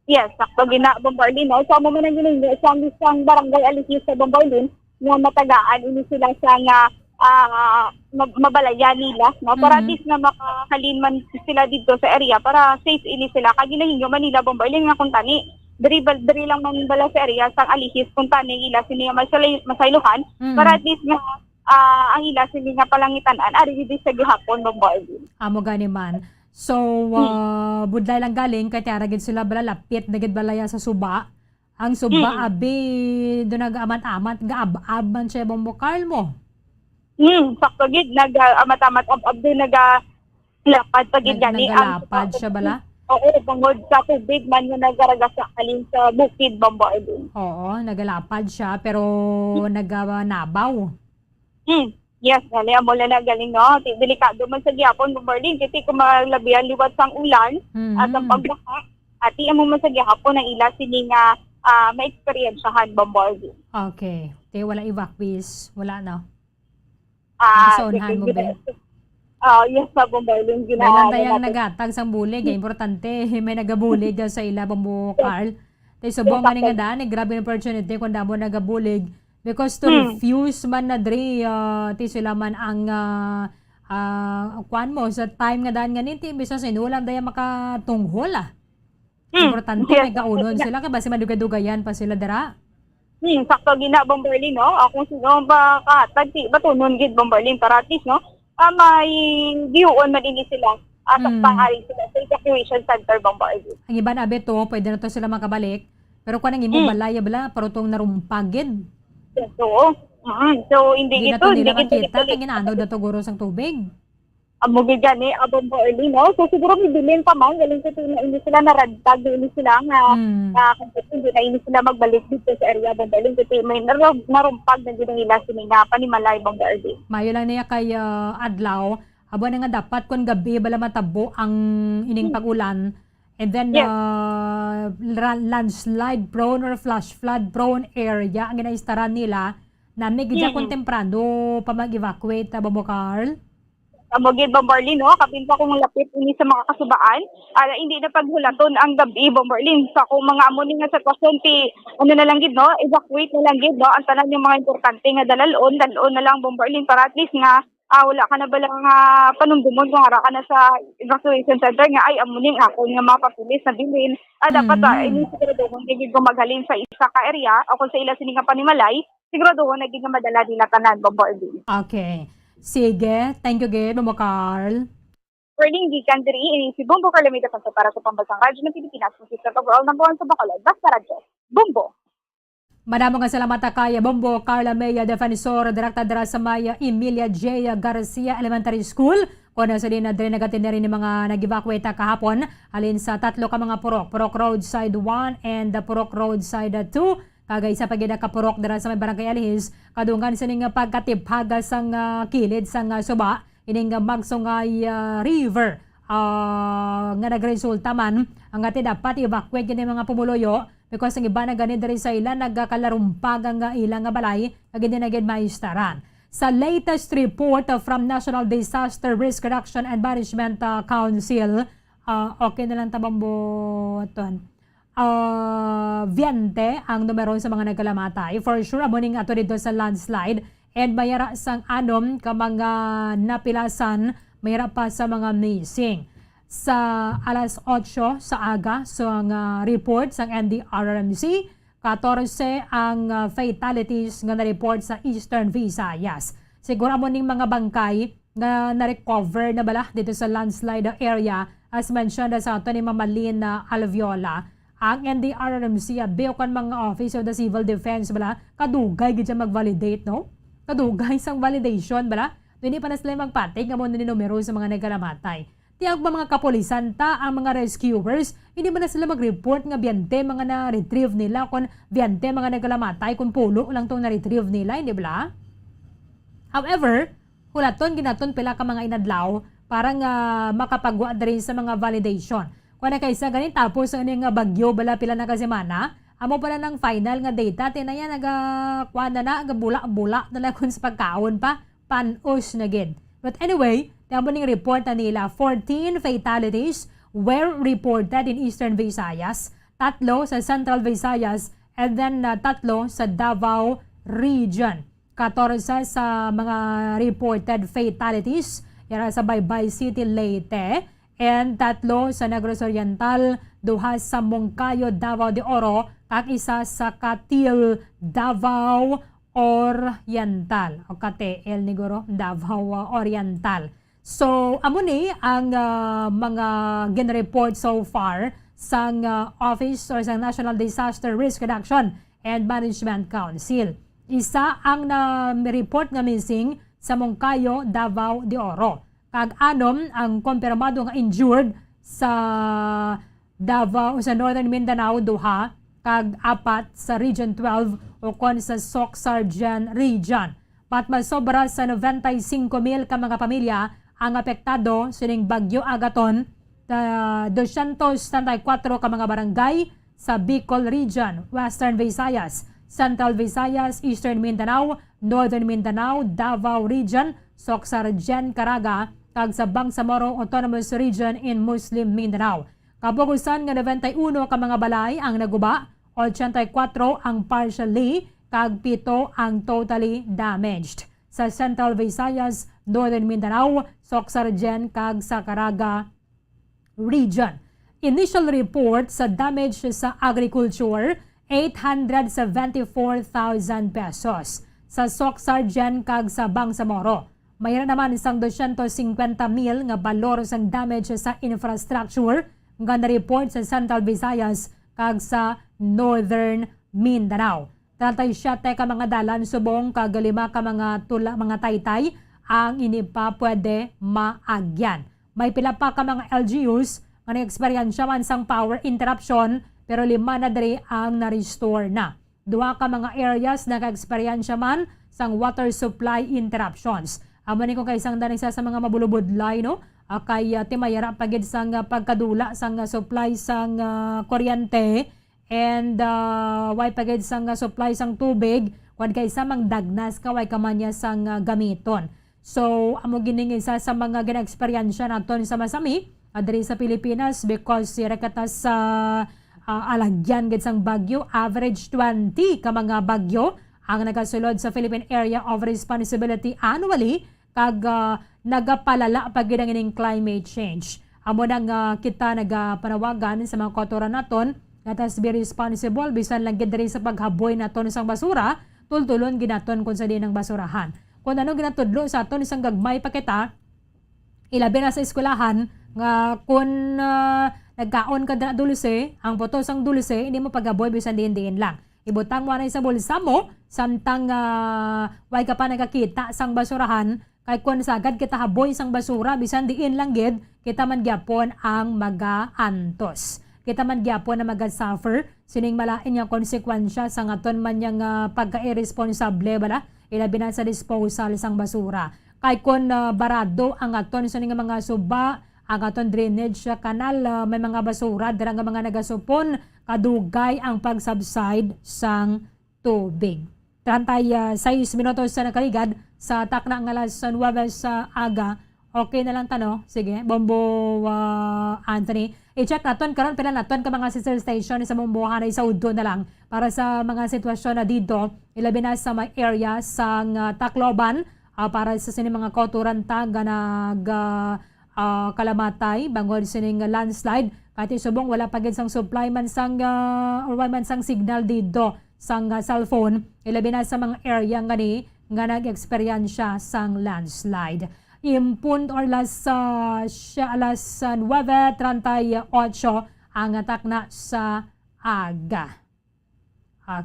Yes, sakto gina, Bombo Arlene, no? So, amo man ang ginahimo sa mismong barangay Alihis sa Bombo Arlene, nga matagaan ini sila sa nga, ah, ma-, mabalayan nila, no? Para at Mhm. least na makahalin man sila dito sa area, para safe ini sila. Kag ginahimo man nila, Bombo Arlene, nga kung tani, diri bal-, diri lang man bala sa area sang Alihis, kung tani ila sini nga masay-, masaylohan, Mhm. para at least nga, ah, ang ila sini nga palangitan-an, ari gid sa gihapon, Bombo Arlene. Amo gani man. So, Hmm. ah, budlay lang galing, kay tiara gid sila bala, lapit na gid balaya sa suba. Ang suba, Hmm. abi, do nag-amat-amat, gaab-ab man siya, Bombo Carl mo. Hmm, sakto gid, nag-, ah, amat-amat, ab-ab din, naga-, lapad pa gid Nag-, gani ang nagalapad suba. Siya bala? Oo, bangod sa tubig man nga nagaragasa halin sa bukid, Bombo Arlene. Oo, nagalapad siya, pero Hmm. naganabaw. Hmm. Yes, gani, amo na na galing, no? Ti-, delikado man sa gihapon, Bombo Arlene, kasi kung malabihan liwat sang ulan Mhm. at ang pagbaha, ati amo man sa gihapon ang ila sini nga, ah, maeksperiensyahan, Bombo Arlene. Okay. Te, wala evacuees. Wala, no? Ah, Ang saunhan sige, mo, gina-, be? Ah, yes, sa Bombo Arlene, Dahil lang ginaano tayang natin. Nagatag sang bulig, eh, importante, may nagabulig sa ila, Bombo Yes. Carl. Tay subong Yes, nga ni nga Doctor. Daan, eh, grabe ang opportunity kung damo nagabulig. Because to Hmm. refuse man na diri, ah, ti sila man ang, ah, ah, kuwan mo, sa time nga daan nga ninti, imbis na sinulang daya makatunghol, ah. Hmm. Importante, Yes, may kaunon Doctor. Sila, kay basi madugay-dugayan pa sila dira. Hmm, sakto gina, Bombo Arlene, no? Ah, kung sino ang makahatag, ti-, batunon gid, Bombo Arlene, para at least, no? Ah, may gihuon man ini sila. Ah, sa Hmm. pangari sila sa evacuation center, Bombo Arlene. Ang iban, abi to, pwede na to sila makabalik. Pero kung ang imo Hmm. balay, bala, parutong narumpag gid. Yes, oo. Mm. So, hindi Hindi na ito, to hindi nila gid makita, balik-balik. Kay ginanod na to guro sang tubig. Amo gid gani, ah, Bombo Arlene, no? So, siguro may bilin pa man, galing ko na ini sila narantag, ini sila nga, Hmm. ah, kung hindi na ini sila magbalik dito sa area, Bombo Arlene, kasi may narog-, narumpag na gid ang ila sini nga panimalay, Bombo Arlene. Mayo lang niya kay, ah, adlaw, abo na nga dapat kung gabi bala matabo ang ining Hmm. pag-ulan, and then, Yes. ah, ra-, landslide prone or flash flood prone area ang ginaistaran nila, na may gidya Mm. kung temprano pa mag-evacuate, ah, Bombo Carl? Amo gid, Bombo Arlene, no? Kapin pa kung lapit ini sa mga kasubaan, ah, hindi na paghulaton ang gabi, Bombo Arlene. Sa kung mga amo ni nga sitwasyon, ti, ano na lang gid, no? Evacuate na lang gid, no? Ang tanan yung mga importante nga dalalon, dalon na lang, Bombo Arlene, para at least nga, ah, wala ka na bala nga panumdumon kung ara ka na sa evacuation center nga, "Ay, amo ni ang akon nga mga papeles na bilin." Ah, dapat, ah, Mm. ini siguraduhon nga gid kung maghalin sa isa ka area o kung sa ila sini nga panimalay, siguraduhon na gid nga madala nila tanan, Bombo Arlene. Okay. Sige. Thank you gid, Bombo Carl. Reporting gikan diri, ini si Bombo Carl Lamita Santo para sa Pambansang Radyo ng Pilipinas, consistent overall number one sa Bacolod. Basta Radyo. Bombo! Madamo nga salamat kay Bombo Carl Lamea, defensor, direkta dira sa may Emilia J. Garcia Elementary School. Kung sa din na diri nagatinerin ni mga nag-evacuate kahapon, halin sa tatlo ka mga purok, Purok Roadside one and the Purok Roadside two. Kag isa pa gid ka purok dira sa may Barangay Alihis, kadungan sini nga pagkatiphaga sang, ah, kilid sang, ah, suba, ining, ah, Magsungay, ah, River, ah, nga nagresulta man nga ti dapat evacuate gid ang mga pumuluyo because ang iba na gani diri sa ila nagakalarumpag ang, ah, ila nga balay kag hindi na gid maistaran. Sa latest report, ah, from National Disaster Risk Reduction and Management, ah, Council, ah, okay na lang ta, Bombo, ton. Ah, veinte ang numero sa mga nagkalamatay. For sure, amo ning ato dito sa landslide. And may ara sang anom ka mga napilasan, may ara pa sa mga missing. Sa alas otso sa aga, sa nga report sang N D R R M C, katorse ang, ah, fatalities nga na-report sa Eastern Visayas. Siguro amo ning mga bangkay nga na-recover na bala dito sa landslide area, as mentioned sa ato ni Ma'am Malin, ah, Alviola. Ang N D R R M C, abi, o kon mga Office of the Civil Defense bala, kadugay gid siya mag-validate, no? Kadugay sang validation bala. Hindi pa na sila magpatig nga mo na ni numero sa mga nagkalamatay. Ti ang mga kapulisan ta, ang mga rescuers, hindi man na sila mag-report nga biyente mga na-retrieve nila, kon biyente mga nagkalamatay, kon pulo lang tong na-retrieve nila, hindi bala? However, hulaton ginaton pila ka mga inadlaw para nga makapagwa diri sa mga validation. Kung na kaysa ganin, tapos ang nga bagyo bala pila na ka semana, amo pala ng final nga data, tinaya naga, kuwan na na, gabula-bula na lang kung sa pagkaon pa, panos na gid. But anyway, amo ning report na nila, fourteen fatalities were reported in Eastern Visayas, tatlo sa Central Visayas, and then, uh, tatlo sa Davao Region. Katorse sa mga reported fatalities yara sa Baybay City, Leyte, and tatlo sa Negros Oriental, duha sa Monkayo, Davao de Oro, kag isa sa Katil, Davao Oriental, o Katil, Negros, Davao, uh, Oriental. So, amo ni ang, uh, mga gin-report so far sang, uh, office or sang National Disaster Risk Reduction and Management Council. Isa ang na-report nga missing sa Monkayo, Davao de Oro. Kag anom ang kompirmado nga injured sa Davao, sa Northern Mindanao, duha, kag apat sa Region twelve, o kon sa Soccsksargen Region. But masobra sa noventa y cinco mil ka mga pamilya ang apektado sining Bagyo Agaton, sa dosyentos setenta y kuwatro ka mga barangay sa Bicol Region, Western Visayas, Central Visayas, Eastern Mindanao, Northern Mindanao, Davao Region, Soccsksargen, Caraga, kag sa Bangsamoro Autonomous Region in Muslim Mindanao. Kabugusan nga noventa y uno ka mga balay ang naguba, ochenta y kuwatro ang partially, kag pito ang totally damaged. Sa Central Visayas, Northern Mindanao, Soccsksargen, kag sa Caraga Region. Initial report sa damage sa agriculture, eight hundred seventy-four thousand pesos. Sa Soccsksargen kag sa Bangsamoro, mayra naman sang dosyentos singkwenta mil nga balor sang damage sa infrastructure nga na-report sa Central Visayas kag sa Northern Mindanao. Treinta y siete ka mga dalan subong kag lima ka mga tula-, mga taytay ang hindi pa pwede maagyan. May pila pa ka mga L G Us nga nag-eksperyensya man sang power interruption, pero lima na diri ang na-restore na. Duha ka mga areas naka-eksperyensya man sang water supply interruptions. Amo ni kung kaisa ang danisa sa mga mabulubudlay, no? Ah, kay, ah, timayara pa gid sang, ah, pagkadula sang, ah, supply sang, ah, kuryente and, ah, way pa gid sang, ah, supply sang tubig, wan kay sa mangdagnas ka, way ka man niya sang, ah, gamiton. So, amo gining isa sa mga ginaeksperyensya naton sa masami, ah, diri sa Pilipinas, because sira kita sa, ah, alagyan gid sang bagyo, average twenty ka mga bagyo ang nagasulod sa Philippine Area of Responsibility annually, kag, ah, nagapalala pa gid ang ining climate change. Amo na nga kita nagapanawagan sa mga kautoran naton, let us be responsible, bisan lang gid diri sa paghaboy naton sang basura, tultulon gid naton kung sa diin ang basurahan. Kung ano ginatudlo sa aton sang gagmay pa kita, ilabi na sa eskwelahan, nga kung, ah, nagkaon ka dira dulce, ang puto sang dulce, hindi mo paghaboy bisan diin-diin lang. Ibutang mo anay sa bulsa mo, samtang, ah, way ka pa nagakita sang basurahan, kay kon sagad kita haboy sang basura, bisan diin lang gid, kita man gyapon ang magaantos. Kita man gyapon ang maga-suffer sining malain nga konsekwensya sang aton man yang, ah, pagka-irresponsable bala, ilabi na sa disposal sang basura. Kay kon, ah, barado ang aton sining mga suba, ang aton drainage canal, ah, may mga basura dira nga mga nagasupon, kadugay ang pag-subside sang tubig. Treinta y seis minutos sa nakaligad sa takna nga alas nuwebe sa aga. Okay na lang ta, no? Sige, Bombo, ah, Anthony. I-check naton karon pila naton ka mga sister station sa Bombo, hanay sa Udto na lang para sa mga sitwasyon na dito, ilabi na sa may area sang, ah, Tacloban, ah, para sa sini mga kautoran ta nga nag, ah, ah, kalamatay bangod sining landslide. Kay subong wala pa gid sang supply man sang, ah, or wala man sang signal didto sang, ah, cellphone, ilabi na sa mga area nga ni nga nag-eksperyensya sang landslide. Impun or alas, ah, siya, alas, ah, nuwebe treinta y ocho ang takna sa aga.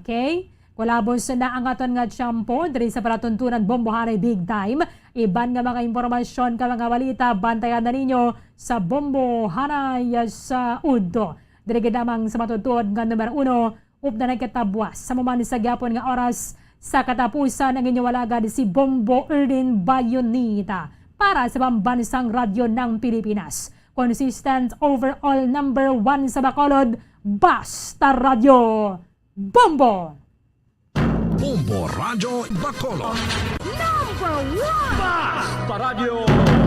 Okay? Kulabos na ang aton nga tiyempo diri sa palatuntunan Bombo Hanay Big Time. Iban nga mga impormasyon ka mga balita, bantayan na ninyo sa Bombo Hanay sa Udto. Diri gid lamang sa matutuod nga numero uno, upda nagkatabwas sa maman sa gyapon nga oras. Sa katapusan, ang inyong alagad si Bombo Erlin Bayonita para sa Pambansang Radyo ng Pilipinas. Consistent overall number one sa Bacolod, Basta Radyo. Bombo! Bombo Radyo Bacolod. Number one! Basta Radyo!